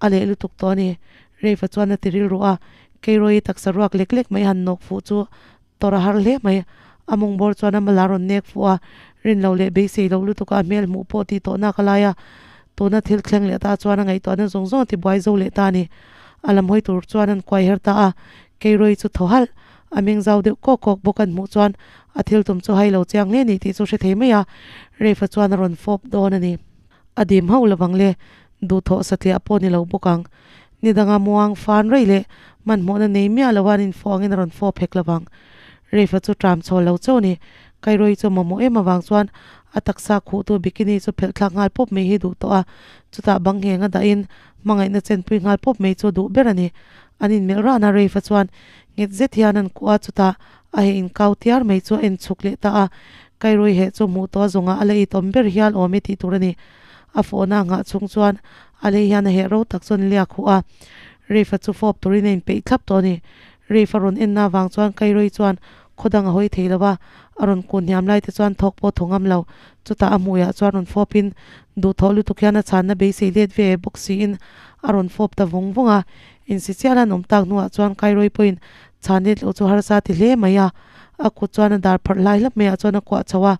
a leh lutuk tawh a ni. Reifa chuan a ti rilru a, Keirawi taksa ruak lek lek mai han nawk fuh chu tawrh a har hle mai. A mawng bawr chuan a mal a rawn nek fuh a, rin lo leh beisei loh lutuk a hmel hmuh pawh tih tawh nak a lai a, tuna thil thleng leh ta chuan a ngaihtuahna zawng zawng a ti buai zo leh ta a ni. A lam hawi tur chuan an kuai her ta a, Keirawi chu thaw halh. A meng zau deuh kawk kawk bawk an hmuh chuan a thil tum chu hai lo chiang hle ni tih chu hre thei mai a, Reifa chuan a rawn fawp dawn a ni. A dim hauh lovang le, duhthawh satliah pawh ni lo bawk ang. Ni danga muang fan rei leh hmanhmawhna nei miah lo a an infawh angin a rawn fawp hek lovang. Reifa chu tram chhawl lo chauh a ni. Kairoi chu mamawh em avang chuan a taksa khuhtu bikini chu phelh thlak nghal pawp mai hi duh tawh a, chutah bang ngheng a dahin hmangaihna chenpui nghal pawp mai chu duh ber a ni. An inmelh rana Reifa chuan Nghet zet hian an kuah a, chutah a heh inkau tiar mai chu a en chhuk leh ta a. Kairui heh chu hmuh tawh a zawngah a la itawm ber hial awm e tih tur a ni. A fawhna a nghah chhung chuan a lei hian a heh ro tak chuan liak huh a. Rafe-a chu fawp turin a inpeih thlap tawh a ni. Rafe-a rawn enna avang chuan Kairui chuan khaw dang a hawi thei lo va, a rawn kun hniam lai te chuan thawk pawh thaw ngam lo. Chutah a hmuiah chuan rawn fawpin duhthawh lutuk hian a chhanna beisei let ve bawk siin a rawn fawp ta vawng vawng a. Insi chial an awm tak hnuah chuan Kairoi pawhin chhan let loh chu harsa ti hle mai a, a kut chuan a dar pharh hlai hlap maiah chuan a kuah chho a,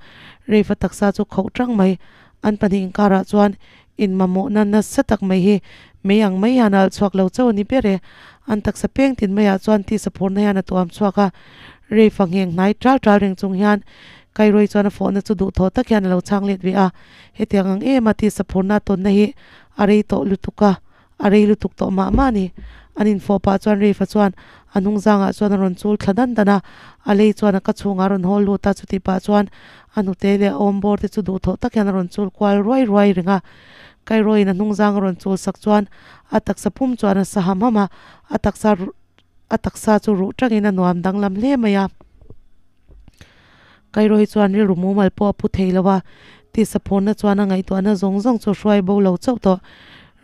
Reifa taksa chu khauh tang mai. An pahnih inkarah chuan inmamawhna nasa tak mai hi mei ang mai hian a alh chhuak lo chauh a ni ber e. An taksa peng tin maiah chuan tisa phurna hian a tuam chhuak a, Reifa ngheng hnai ṭal ṭal reng chung hian Kairoi chuan a fawhna chu duhthawh tak hian a lo chhang let ve a, hetiang ang em a tisa phurna a tawnna hi a rei tawh lutuk a. A rei lutuk tawh mah mah a ni. An infawh pah chuan Rafe-a chuan a hnungzangah chuan a rawn chul thla dan dan a, a lei chuan a ka chhungah a rawn hawl lut a, chutih pah chuan a hnute leh a awm bawr te chu duhthawh tak hian a rawn chul kual ruai ruai reng a. Kairawin a hnungzang a rawn chul sak chuan a taksa pum chuan a sa ham ham a, a taksa a taksa chu ruh tangin a nuam danglam hle mai a. Kairawi chuan rilru mumal pawh a pu thei lo a, tisa phurna chuan a ngaihtuahna zawng zawng chu hruai bo lo chauh tawh.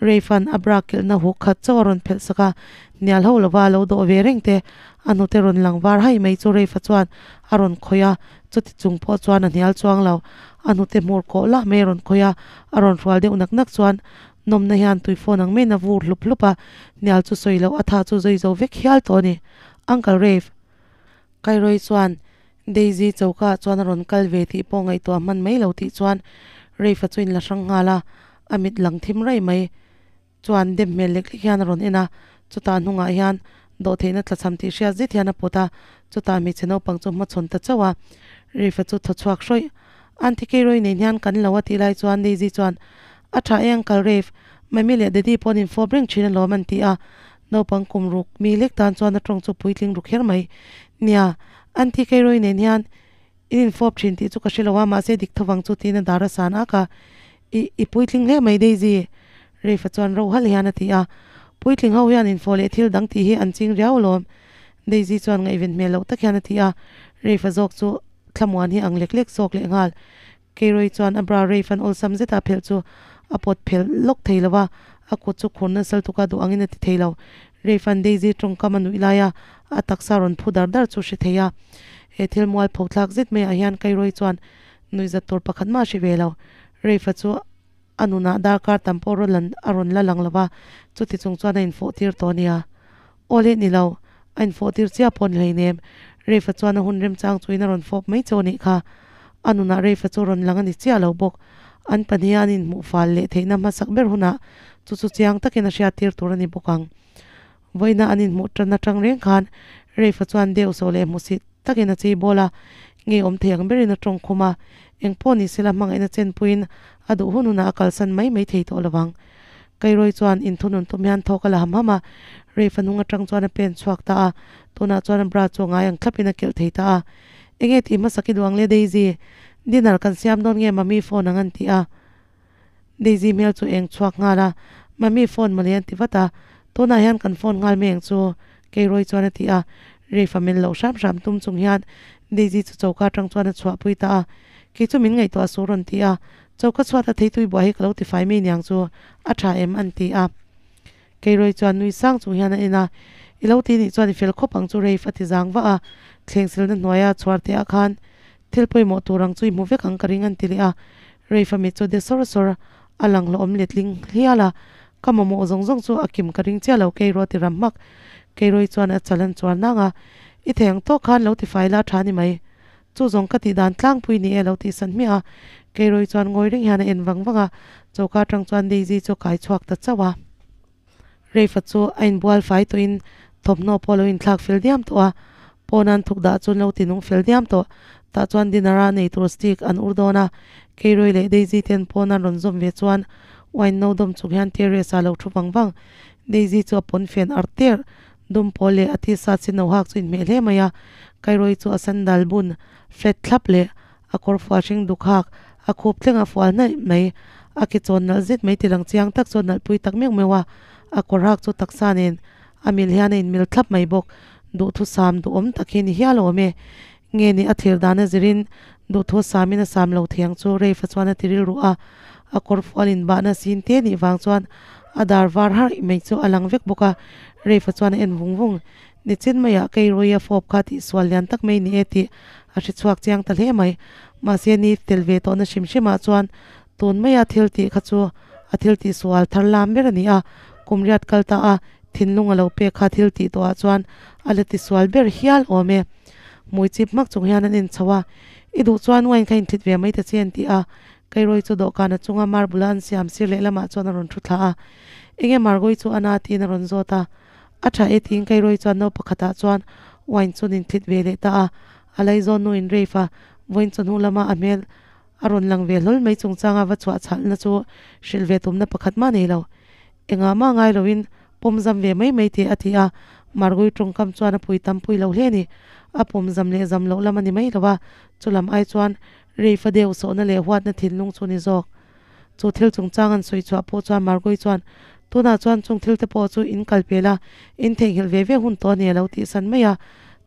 Rafe-a'n a bra kilhna huk khat chauh a rawn phelh sak a, hnial ho lova a lo dawh ve reng te, a hnute rawn lang var hai mai chu Rafe-a chuan a rawn khawih a, chuti chung pawh chuan a hnial chuang lo. A hnute hmur kawh lah mai a rawn khawih a, a rawn hrual deuh nak nak chuan nawmna hian tui phone ang maiin a vur hlup hlup a, hnial chu sawi loh a tha chu zui zo vek hial tawh a ni. Uncle Rafe! Kairoi chuan Daisy choka ah chuan a rawn kal ve tih pawh ngaihtuah hman mai lo tih chuan Rafe-a chu in la hrang nghal a, a mit lang thim raih mai chuan dem hmel lek lek hian a rawn en a, chutah hnungah hian dawhtheihna tlachham tih hriat zet hian a pawt a, chutah hmeichhe naupang chu hmachhawn ta chauh a, Rafe-a chu thaw chhuak hrawih. Aunty Keiroi nen hian kan lo a tih lai chuan Daisy chuan, A tha e Uncle Rafe, Mummy leh Daddy pawh an infawp reng thin alawm an ti a, Naupang kum ruk mi lek tan chuan a tawng chu puitling ru kher mai. Nia, Aunty Keiroi nen hian in infawp thin tih chu ka hre lo a, mahse dik thovang chu tiin a dar a san ak a. I, i puitling hle mai Daisy, Rafe-a chuan ro halh hian a ti a. Puitling ho hian infawh leh thil dang tih hi an ching riau alawm, Daisy chuan ngaihven hmel loh tak hian a ti a. Rafe-a zawk chu thlamuan hi ang lek lek zawk leh nghal. Keiroi chuan a bra Rafe an awlsam zeta a phelh chu a pawt phelh lawk thei lo a, a kut chu khur nasal tuka duh angin a ti thei lo. Rafe an Daisy tawngkam a nuih laia a taksa rawn phu dar dar chu hre thei a. He thil mual pho thlak zet maiah hian Keiroi chuan nuihzat tur pakhat mah a hre ve lo. Rafe-a chu a nunah darkar tam pawh rawn a rawn la lang lo va, chuti chung chuan a infawh tir tawh a nia. Aw leh ni lo, a infawh tir chiah pawh ni hleinem. Rafe-a chuan a hun remchang chuin a rawn fawp mai chauh a nih kha. A nunah Rafe-a chu rawn lang a ni chiah lo bawk. An pahniha an inhmuh fal leh theihna hmasak ber hunah chu chu chiang takin a hriat tir tur a ni bawk ang. Vawiina an inhmuh tan atang reng khan Rafe-a chuan deuh sawh leh hmusit takin a chei bawl a, ngei awm thei ang berin a tawng khum a, engpawh ni sela hmangaihna chenpuiin a duh hun hunah a kalsan mai mai thei tawh lovang. Kairoi chuan inthunun tum hian thawk a la ham ham a, Rafe a hnung atang chuan a pen chhuak ta a, tunah chuan a bra chu a ngai ang thlapin a kilh thei ta a. Enge tih hmasak i duh ang le Daisy? Dinner kan siam dawn nge Mummy phone ang an ti a. Daisy hmel chu eng chhuak nghal a, Mummy phone mawle an ti vat a, tunah hian kan phone nghal mai ang chu Keiroi chuan a ti a, Rafe a mel loh hram hram tum chung hian Daisy chu choka atang chuan a chhuahpui ta a, Kei chu min ngaihtuah suh rawn ti a, Choka chhuat a theitui buai hi ka lo tifai mai niang chu a tha em an ti a. Keiroi chuan nui sang chung hian a en a, I lo ti nih chuan i fel khawp ang chu Rafe a ti zang vah a, thleng silna hnuaia chhuar teh ah khan thil pawimawh tur ang chu i hmu vek ang ka ring an ti leh a. Rafe a mit chu de sawr sawr a lang hlawhawm letling hlial a, ka mamawh zawng zawng chu a kim ka ring chiah lo Keiraw a ti ram hmak. Keiroi chuan a chal an chuar nang a, I thei ang tawk khan lo tifai la tha ni mai. Chu zawng ka tih dan tlangpui ni e lo tih san hmiah a, Keiroi chuan ngawi reng hian a en vang vang a, choka atang chuan Daisy chu a kai chhuak ta chauh a. Rafe-a chu a inbual fai tawhin thawmhnaw pawh a lo inthlak fel diam tawh a, pawn an thuk dah chu an lo ti nung fel diam tawh. Tah chuan dinner a nei tur stick an ur dawn a, Keiroi leh Daisy ten pawn an rawn zawm ve chuan wine no dawm chung hian terrace ah a lo thu vang vang. Daisy chu a pawn fen ar ter Dum pawl leh a tisa chin no hak chu inhmeh hle mai a, Kairoi chu a sandal bun flat thlap leh a kawr fual hring duk hak a khup thleng a fual hnaih mai. A ke chawn nalh zet mai tilang chiang tak chu a nalh pui tak meuh meuh a, a kawr hak chu taksa nen a mil hian a inmil thlap mai bawk. Duhthusam duhawm tak hi ni hial awm e. Nge ni a thlir dan a zirin duhthu samin a sam lo thiang chu Rafe-a chuan a ti rilru a, a kawr fual inbahna sin te nih vang chuan a dar var harh mai chu a lang vek bawk a, Rafe-a chuan a en vung vung. Nichin maiah Keiruia fawp kha tihsual lian tak mai ni e tih a hre chhuak chiang ta hle mai. Mahse ni tel ve tawhna hrim hrimah chuan tun maia thil tih kha chu a thil tihsual thar lam ber a ni a, kum riat kal ta a thinlung a lo pek kha thil tih tawhah chuan a la tisual ber hial awm e. Hmui chip hmak chung hian an en chho a, I duh chuan wine kha inthlit ve mai ta che an ti a, Kairoi chu dawhkan a chunga marble a an siam sir lehlamah chuan a rawn thu thla a, Enge Margoi chu a na tiin a rawn zawt a, A tha e tiin Kairoi chuan no pakhatah chuan wine chu an inthlit ve leh ta a, a laizawn nu in Rafe a vawiin chawhnu lama a hmel a rawn lang ve hlawl mai chungchanga va chhuah chhalhna chu hrilh ve tumna pakhat mah nei lo. Engah mah ngai loin Pawm zam ve mai mai teh a ti a, Margui tawngkam chuan a pui tam pui lo hle a ni. A pawm zam leh zam loh lam a ni mai lo a, chu lam ai chuan Reifa deuh sawhna leh huatna thinlung chu ni zawk. Chu thil chungchang an sawi chhuah pawh chuan Margui chuan, Tunah chuan chung thil te pawh chu in kal pel a, in theihnghilh ve ve hun tawh a ni a lo tih san mai a,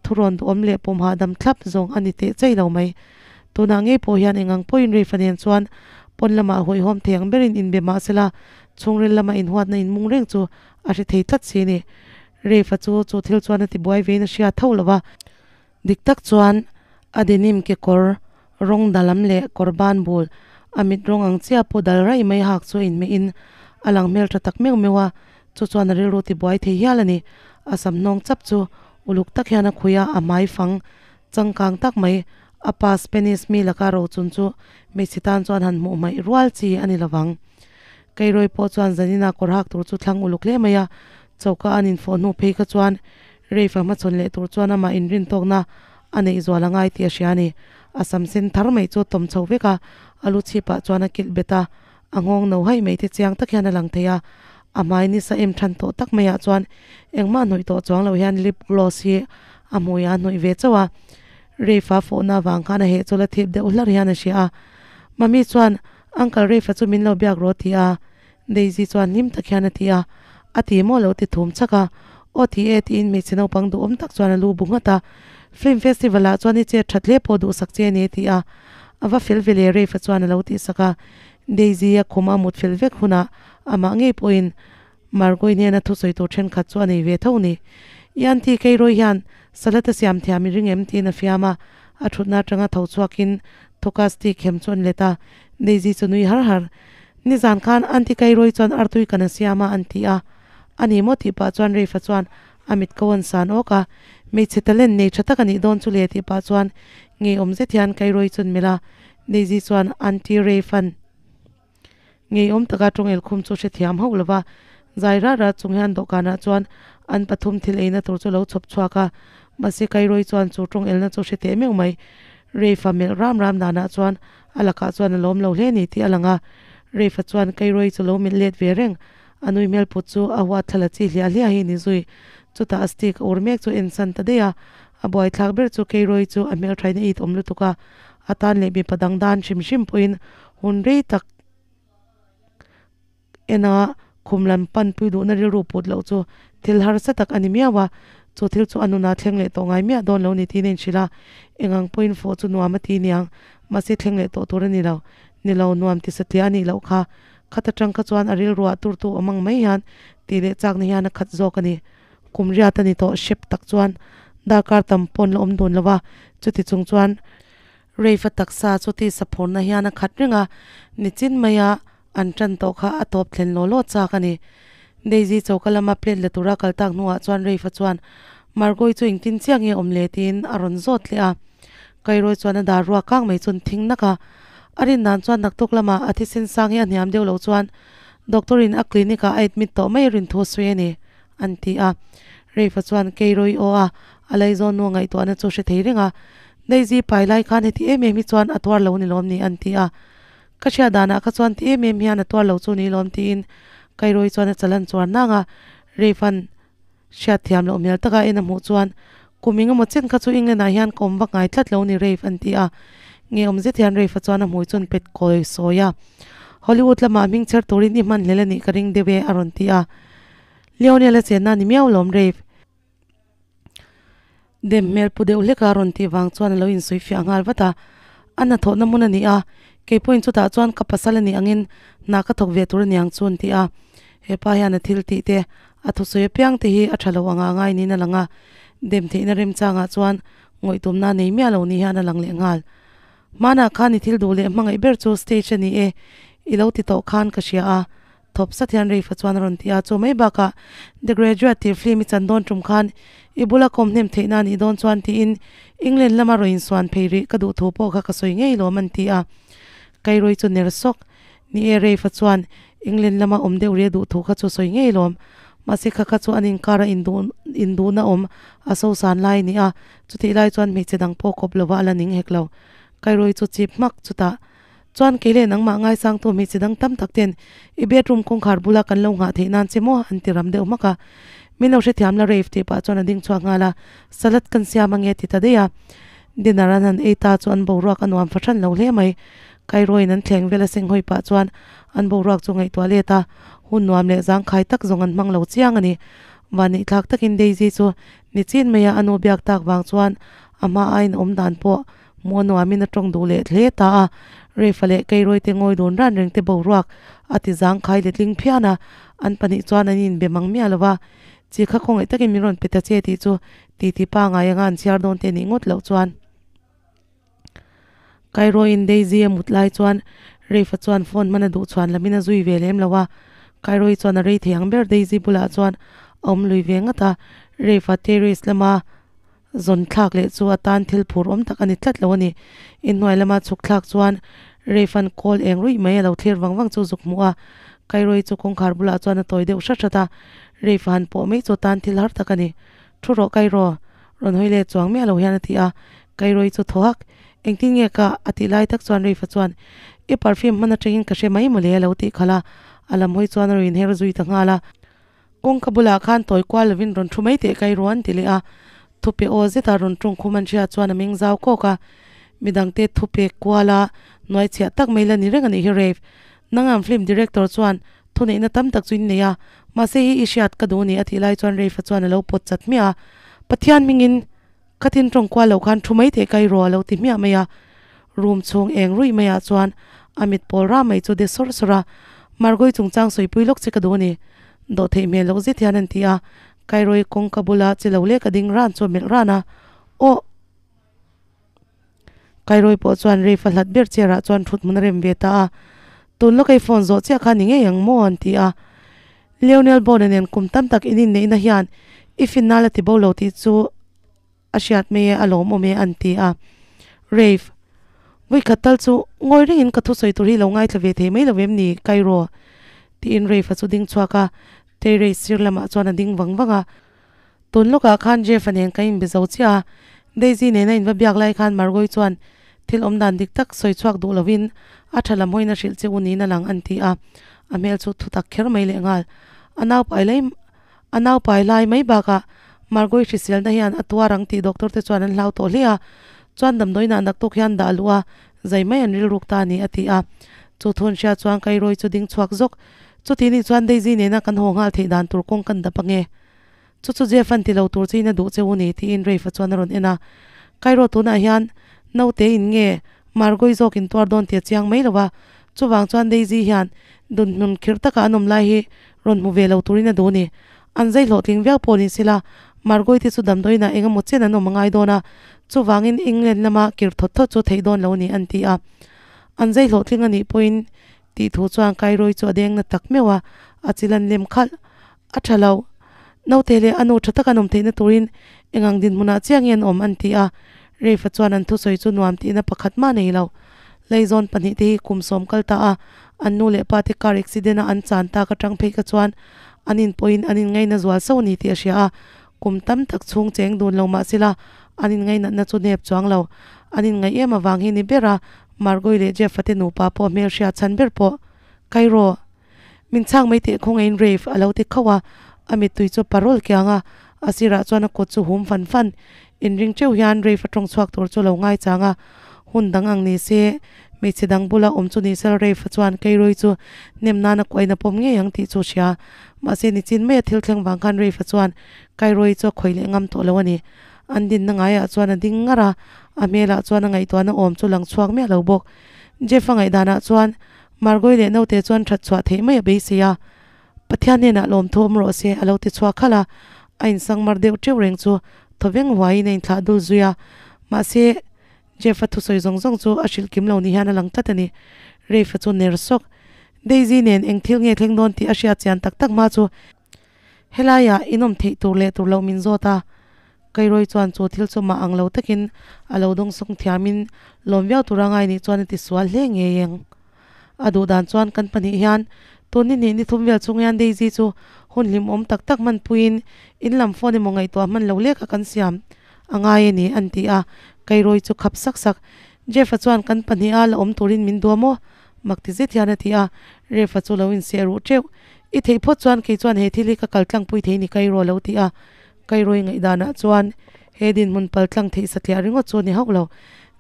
thurawn duhawm leh pawm hahdam thlap zawng a ni teh chei lo mai. Tunah ngei pawh hian engang pawhin Reifa nen chuan pawn lamah hawihhawm thei ang berin inbe mah sela, Chhungril lama inhuatna inmung reng chu a hre thei tlat si ni. Reifa chu chu thil chuan a ti buai vein a hria tho lo va. Dik tak chuan a denim kekawr rawng dalam leh kawr ban bul a mit rawng ang chiah pawh dal raih mai hak chu a inhmeh-in a lang hmel tha tak meuh meuh a, chu chuan a rilru ti buai thei hial a ni. A sam hnawng chap chu uluk tak hian a khui a, a hmai fang changkang tak mai a pa Spanish mi laka rochun chu hmeichhe tan chuan han hmuh hmaih rual chi a ni lovang. Keirawi pawh chuan zanina kawr hak tur chu thlang uluk hle mai a, choka an infawh hnu phei kha chuan Reifa hmachhawn leh tur chuan amah inrin tawkna a neih zual a ngai tih a hria a ni. A sam sen thar mai chu tawm chho vek a, a lu chhipah chuan a kilh bet a, a nghawng no haih mai te chiang tak hian a lang thei a, a hmai nisa em than tawh tak maiah chuan engmah hnawih tawh chuang lo hian lip gloss hi a hmuiah a hnawih ve chauh a, Reifa fawhna avang khan a heh chu la thip deuh hlar hian a hria a, Mummy chuan Uncle Reifa chu min lo biak rawh ti a, Daisy chuan hlim tak hian a ti a, a ti maw lo ti thum chak a, aw ti e tiin hmeichhe naupang duhawm tak chuan a lu bu nghat a, Film festival ah chuan i chet that hle pawh duhsak che a ni a ti a, a va fel ve le Reifa chuan a lo tih sak a, Daisy a khum a mut fel vek hunah amah ngei pawhin Margoi hnena thusawi tur thenkhat chu a nei ve tho ni. I aunty Keirawi hian salad a siam thiam i ring em? tiin a fiam a, a thutna atanga tho chhuakin thawka stick hem chu an let a, Daisy chu nui har har. Nizan khan aunty Keirawi chuan artui kan a siam a an ti a, a ni maw tih pah chuan Reifa chuan a mit ko an san awk a, hmeichhe talent nei tha tak a nih dawn chu le tih pah chuan ngeiawm zet hian Keirawi chu an melh a, Daisy chuan aunty Reifa'n. Ngeiawm taka tawngel khum chu hrethiam hauh lova zai rat rat chung hian dawhkanah chuan an pathum thil eina tur chu lo chhawp chhuak a, mahse Kairoi chuan chu tawngelna chu hre teh meuh mai. Reifa melh ram ram danah chuan a lakah chuan a lawm lo hle ni tih a lang a, Reifa chuan Kairoi chu lo melh let ve reng. A nui hmel put chu a huat thla la chi hliah hliah hi ni zui. Chutah a stick a ur mek chu en san ta daih a, a buaithlak ber chu Kairoi chu a hmelthaina it awm lutuk a, a tan leh mipa dang dan hrim hrim pawhin Hun rei tak ena khum lam panpui duhna rilru put loh chu thil harsa tak a ni miau a, chu thil chu a nunah thleng leh tawh ngai miah dawn lo ni tiin a inhrilh a, engang pawhin fawh chu nuam a ti niang, mahse thleng leh tawh tur a ni lo, ni lo nuam ti satliah a nih loh kha, khat atang kha chuan a rilruah turtu awm ang mai hian tih leh chakna hian a khat zawk a ni. Kum riat a ni tawh hrep tak chuan darkar tam pawn la awm dun lo va, chuti chung chuan Reifa taksa chu tisa phurna hian a khat reng a, nichin maia an tan tawh kha a tawp thlen law law chak a ni. Daisy choka lama plate la tura kal tak hnuah chuan Reifa chuan, Margoi chu engtin chiah nge awm le? tiin a rawn zawt leh a. Kairoi chuan a dar ruak kang mai chuan thing nak a. A rin dan chuan naktuk lama a thisen sang hi a hniam deuh loh chuan doctor in a clinic ah a admit tawh mai a rin thu a sawi a ni, an ti a. Reifa chuan Keiroi aw a a laizawn nu ngaihtuahna chu hre thei reng a. Daisy pai lai khan heti em em hi chuan a tuar lo ni lawm ni an ti a. Ka hriat danah kha chuan ti em em hian a tuar lo chu ni lawm tiin Kairoi chuan a chalan chuar nang a. Reifa'n hriat thiam loh hmel taka en a hmuh chuan kum engemaw chen kha chu England ah hian ka awm vak ngai tlat lo ni Reif an ti a. Nge awm zet hian Reifa chuan a hmui chuan pet kawi sawi a. Hollywood lamah hming chher turin i hman hlel a nih ka ring deuh e a rawn ti a. Lionel a chenna ni miau lawm Reif. Dem hmel pu deuh hlek a rawn tih vang chuan a lo insawi fiah nghal vat a, a hnathawhna hmun a ni a, kei pawhin chutah chuan ka pasal a nih angin hna ka thawk ve tur a niang chu an ti a, hepa hian a thil tih te, a thusawi apiang te hi a tha lo anga ngai niin a lang a, dem theihna remchangah chuan ngawih tumna nei miah lo ni hian a lang leh nghal. Hmanah khan i thil duh leh hmangaih ber chu stage a ni e, i lo ti tawh khan ka hria a, Thawp sat hian Reifa chuan a rawn ti a, chu mai bakah The Graduate tih film i chan dawn tum khan i bula kawm hnem theihna a nih dawn chuan tiin England lama rawn insuan phei rih ka duh thu pawh kha ka sawi ngei lawm an ti a. Kairoi chu ner sawk. Ni e Reifa chuan England lama awm deuh rih a duh thu kha chu sawi ngei lawm. Mahse kha kha chu an inkara induh induhna awm a sosan lai a ni a, chutih lai chuan hmeichhe dang pawh kawp lova a la ning hek lo. Kairoi chu chip hmak chutah. Chuan kei leh nangmah ngaisangtu hmeichhe dang tam tak ten i bedroom kawngkhar bula kan lo nghah theih nan che maw an ti ram deuh hmak a. Min lo hrethiam la Rafe tih pah chuan a ding chhuak nghal a, salad kan siam ange ti ta daih a. Dinner an han ei ta chu an boruak a nuam fahran lo hle mai. Kairawiin an thleng vel a seng hawi pah chuan an boruak chu ngaihtuah let a, hun nuam leh zangkhai tak zawng an hmang lo chiang a ni. Vanneih thlak takin Daisy chu ni chin maia a nu biak tak vang chuan a hma aiin awm dan pawh hmuh a nuamin a tawng duh leh hle ta a. Rafe-a leh Kairawi te ngawi dun ran reng te boruak a ti zangkhai letling phian a, an pahnih chuan an inbe mang miah lo va. Chi kha khawngaih takin min rawn pe ta che tih chu titi pangai anga an chhiar dawn te nih ngawt loh chuan. Kairawiin Daisy a mut lai chuan Rafe-a chuan phone hman a duh chhuan lamin a zui ve lem lo a, Kairawi chuan a rei thei ang ber Daisy bulah chuan a awm lui ve ngat a, Rafe-a terrace lama zawn thlak leh chu a tan thil phur awm tak a ni tlat lo a ni. Inhnuai lama chhuk thlak chuan Rafe-a'n call eng ruih mai a lo thlir vang vang chu zuk hmuh a, Kairawi chu kawngkhar bulah chuan a tawi deuh hrat hrat a, Rafe-a han pawh mai chu a tan thil har tak a ni. Thu rawh Kairaw, rawn hawi leh chuang miah lo hian a ti a, Kairawi chu thaw hak, Engtin nge ka? a tih lai tak chuan Rafe-a chuan, I perfume hman atangin ka hre mai mawle a lo tih khalh a, a lam hawi chuan a rawn inher zui ta nghal a. Kawngka bulah khan tawi kual lovin rawn thu mai teh Kairaw an ti leh a, thupe aw zeta rawn tawng khum an hria chuan a meng zau kawk a, midangte thupe kuala nuai chhiah tak mai la ni reng a nih hi Rafe. Nangam film director chuan Thuneihna tam tak chu in nei a, mahse hi i hriat ka duh a ni a tih lai chuan Rafe-a chuan a lo pawt chat hmiah a, Pathian hmingin khatin tawng kual lo khan thu mai teh kai rawh a lo ti hmiah mai a. Room chhung eng ruih maiah chuan a mit pawl ra mai chu de sawr sawr a, Margoi chungchang sawipui lawk che ka duh a ni. Dawhtheih hmel loh zet hian an ti a, Kairawi kawngka bula che lo lek a ding ran chu a melh ran a, Aw. Kairawi pawh chuan Rafe-a hlat ber chair ah chuan thut hmun a rem ve ta a, Tun lawk ei phone zawh chiah kha ni ngei ang maw? an ti a. Leonel Bone nen kum tam tak in inneihna hian i finna la ti bo lo tih chu a hriat mai e, a lawmawm e an ti a. Rafe, vawikhat tal chu ngawi rengin ka thusawi tur hi lo ngaithla ve thei mai lo em ni, Kairaw? tiin Rafe-a chu ding chhuak a, terrace sir lamah chuan a ding vang vang a. Tun lawkah khan Jeff-a nen ka inbe zo chiah a, Daisy nena inva biak lai khan Margot-i chuan thil awm dan dik tak sawi chhuak duh lovin a tha lam hawiin a hrilh che u niin a lang an ti a, a hmel chu thu tak kher mai leh nghal. A naupai lai a naupai lai mai bakah Margot-i hriselna hian a tuar ang tih doctor te chuan an hlau tawh hle a, chuan damdawiinah naktuk hian dah luh a zai mai an rilruk ta a ni a ti a. Chu thun hria chuan Kairoi chu ding chhuak zawk. Chuti nih chuan Daisy nena kan haw nghal theih dan tur kawng kan dap ange. Chu chu Jeff an ti lo tur chiin a duh che u ni tiin Rafe-a chuan a rawn en a. Cairo tunah hian naute in nge Margot-i zawk in tuar dawn tih a chiang mai lo a, chuvang chuan Daisy hian dunhnun khirh taka an awm lai hi rawn hmu ve lo turin a duh ni. An zai hlawhtling viau pawh ni sila Margot-i te chu damdawiinah eng emaw chen an awm a ngai dawn a, chuvangin England lama kir thawt thawt chu theih dawn lo ni an ti a. An zai hlawhtling a nih pawhin tih thu chuan Cairo-i chu a deng na tak meuh a, a chil an lem khalh. A tha lo. Naute leh a nu tha taka an awm theihna turin eng ang dinhmunah chiah nge an awm an ti a. Rafe-a chuan an thusawi chu nuam tihna pakhat mah nei lo. Laizawn pahnihte hi kum sawm kal ta a, an nu leh pate car accident-a an chan tak atang phei kha chuan an inpawhin an inngaina zual so ni tih a hria a. Kum tam tak chhung cheng dun lo mah sila an inngainatna chu nep chuang lo. An inngaih em avang hi ni ber a, Margot-i leh Jeff-a te nupa pawh hmelhriat chhan ber pawh Cairo Min chhang mai teh khawngain Rafe a lo ti khauh a, a mittui chu parol kiang a, a sirah chuan a kut chu hum fan fan. Inring teuh hian Rafe a tawng chhuak tur chu lo ngaichang a, hun dang ang ni se, hmeichhe dang bula awm chu ni sela Rafe chuan Keirui chu hnem nan a kuain a pawm ngei ang tih chu hria. Mahse nichin maia thil thleng vang khan Rafe chuan Keirui chu a khawih leh ngam tawh lo a ni. An dinna ngaiah chuan a ding ngar a, a hmelah chuan a ngaihtuahna awm chu lang chhuak miah lo bawk. Jeff a ngaihdanah chuan Margoi leh naute chuan that chhuah theih mai a beisei a, Pathian hnenah lawmthu awm rawh se a lo ti chhuak khalh a, a insang mar deuh teuh reng chu thawveng huaiin a inthlah dul zui a, mahse Jeff-a thusawi zawng zawng chu a hrilh kim lo ni hian a lang tlat a ni. Rafe-a chu ner sawk. Daisy nen eng thil nge thleng dawn tih a hriat chian tak tak hma chu Helaiah inawm theih tur leh tur loh min zawt a, Kairawi chuan chu thil chu mah ang lo takin a lo dawngsawng thiamin lawm viau tura ngai nih chuan a ti sual hle ngei eng. A duh dan chuan kan pahnih hian tun ni hnih ni thum vel chung hian Daisy chu hun hlimawm tak tak hmanpuiin in lam phone emaw ngaihtuah hman lo lek a kan siam a ngai a ni an ti a, Kairawi chu khap sak sak. Jeff-a chuan kan pahniha la awm turin min duah maw? Mak ti zet hian a ti a, Ref-a chu lo inseh ruh teuh. I theih phawt chuan kei chuan he thil hi ka kal tlangpui thei ni Kairo a lo ti a. Kairoi ngaihdanah chuan he dinhmun pal tlang theih satliah ringawt chu a ni hauh lo.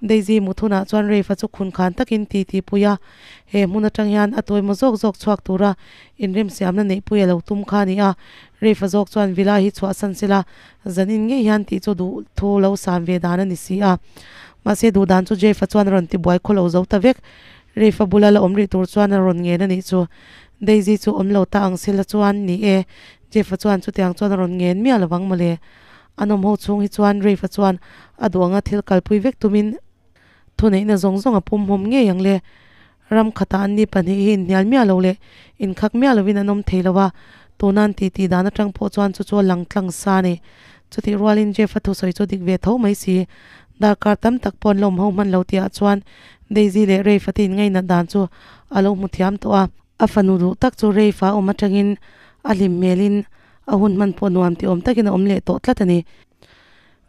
Daisy Muthuna chuan Ref-a chu khun khan takin ti ti pui a, he hmun atang hian a tuaemaw zawk zawk chhuak tura inremsiamna neihpui a lo tum kha a ni a. Ref-a zawk chuan Villa hi chhuahsan sela Zanin ngei hian tih chu duh thu lo san ve dan a ni si a. Mahse duh dan chu Jeff-a chuan a rawn ti buai khaw lo zo ta vek. Rafe-a bula la awm rih tur chuan a rawn ngen a nih chu. Daisy chu awm lo ta ang sela chuan ni e, Jeff-a chuan chutiang chuan a rawn ngen miah lo vang mawle. An awm ho chhung hi chuan Rafe-a chuan a duh anga thil kalpui vek tumin thuneihna zawng zawng a pumhawm ngei ang le. Ram khatah an ni pahnih hi inhnial miah lo leh inkhak miah lovin an awm thei lo a, tuna an titi dan atang pawh chuan chu chu a lang tlang sa a ni. Chutih rualin Jeff-a thusawi chu dik ve tho mai si. Darkar tam tak pawh an la awm ho hman lo tihah chuan Daisy leh Rafe-a te inngainat dan chu a lo hmu thiam tawh a. A fanu duh tak chu Rafe-a awm atangin a hlim hmelin a hun hman pawh nuam ti awm takin a awm leh tawh tlat a ni.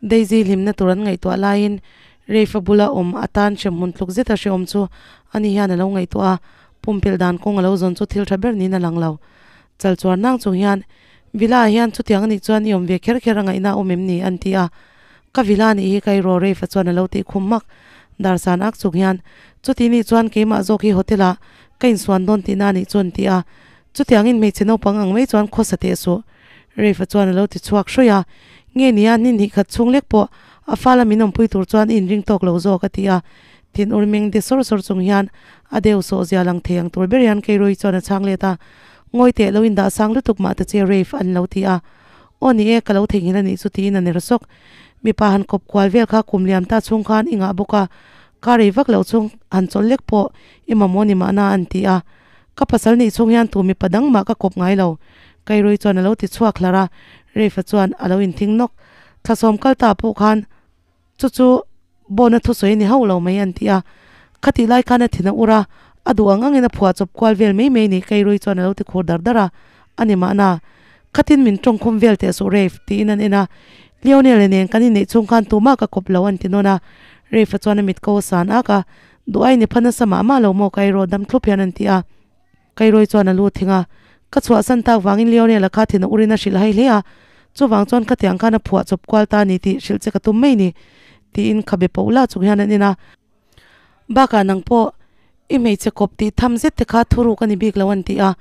Daisy hlimna tur an ngaihtuah laiin Rafe-a bula awm atan hremhmun tluk zeta hrehawm chu ani hian a lo ngaihtuah a, pumpelh dan kawng a lo zawn chu thil tha ber niin a lang lo. Chal chuar nang chung hian, Villa ah hian chutiang anih chuan i awm ve kher kher a ngaihna a awm em ni? an ti a. Ka villa nih hi Cairo Rafe-a chuan a lo tih khum hmak. Darsan ak chung hian, Chuti nih chuan keimah zawk hi hotel ah ka insuan dawn tihna anih chu an ti a. Chutiangin hmeichhe naupang ang mai chuan khawsa teh suh. Rafe-a chuan a lo ti chhuak hrawih a, Nge nia, ni hnih khat chhung lek pawh a fala min awmpui tur chuan i inring tawk lo zawk a ti a. Thin ur meng de sawr sawr chung hian a deu sawh zia lang thei ang tur ber hian Keirui chuan a chhang let a, Ngawi teh lo indah sang lutuk mah ta che Rafe an lo ti a. Aw ni e, ka lo theihnghilh a nih chu tiin a ner sawk. Mipa han kawp kual vel kha kum liam ta chhung khan i ngah bawk a, ka rei vak loh chhung han chawlh lek pawh i mamawh ni mahna an ti a. Ka pasal nih chhung hian tu mipa dang mah ka kawp ngai lo. Kairui chuan a lo ti chhuak hlar a, Rafe-a chuan a lo inthing nawk. Thlasawm kal ta pawh khan chu chu Bond-a thusawi a ni hauh lo mai an ti a. Khatih lai khan a thin a ur a, a duh ang angin a phuah chawp kual vel mai mai ni Kairui chuan a lo ti khur dar dar a. A ni mahna, khatin min tawngkhum vel teh suh Rafe, tiin an en a. Leonel-a nen kan inneih chhung khan tumah ka kawp lo an ti nawn a. Rafe-a chuan a mit ko a san ak a, Duh ai ni pha nasa mah mah lo maw Kairo dam thlup hian an ti a. Kairoi chuan a lu thing a, Ka chhuahsan tak vangin Leonel-a kha thin a urin a hrilh hai hle a, chuvang chuan khatiang khan a phuah chawp kual ta ni tih hrilh che ka tum mai ni, tiin khabe poh la chung hian an en a. Bakah nang pawh i hmeichhe kawp tih tham zet te kha thuruk a ni bik lo an ti a.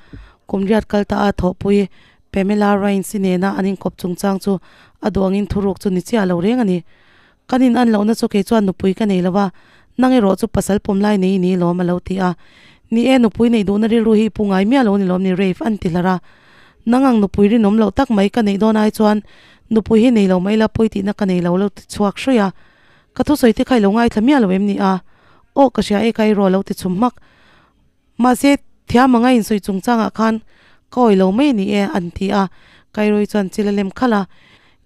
Kum riat kal ta a thawhpui Pamela Rains-i nena an inkawp chungchang chu a duh angin thuruk chu ni chiah lo reng a ni. Kan in an lohna chu kei chuan nupui ka nei lo a, nang erawh chu pasal pawm lai nei i ni lawm a lo ti a. Ni e, nupui neih duhna rilru hi i pu ngai miah lo ni lawm ni Rafe an ti hlar a. Nang ang nupui rinawm loh tak mai ka neih dawn ai chuan nupui hi nei lo mai la pawi tihna ka nei lo lo ti chhuak hruih a. Ka thusawi te kha i lo ngaithla miah lo em ni a? Aw ka hria e Cairo a lo ti chhum hmak. Mahse, thiam anga insawi chungchangah khan ka awih lo mai a ni e, an ti a. Kairoi chuan chil a lem khalh a,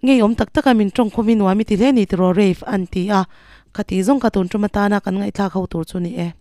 Ngeiawm tak taka min tawngkhum hi nuam i ti hle ni tiraw Rafe, an ti a. Khati zawng kha tun tum atana kan ngaihthlak ho tur chu ni e.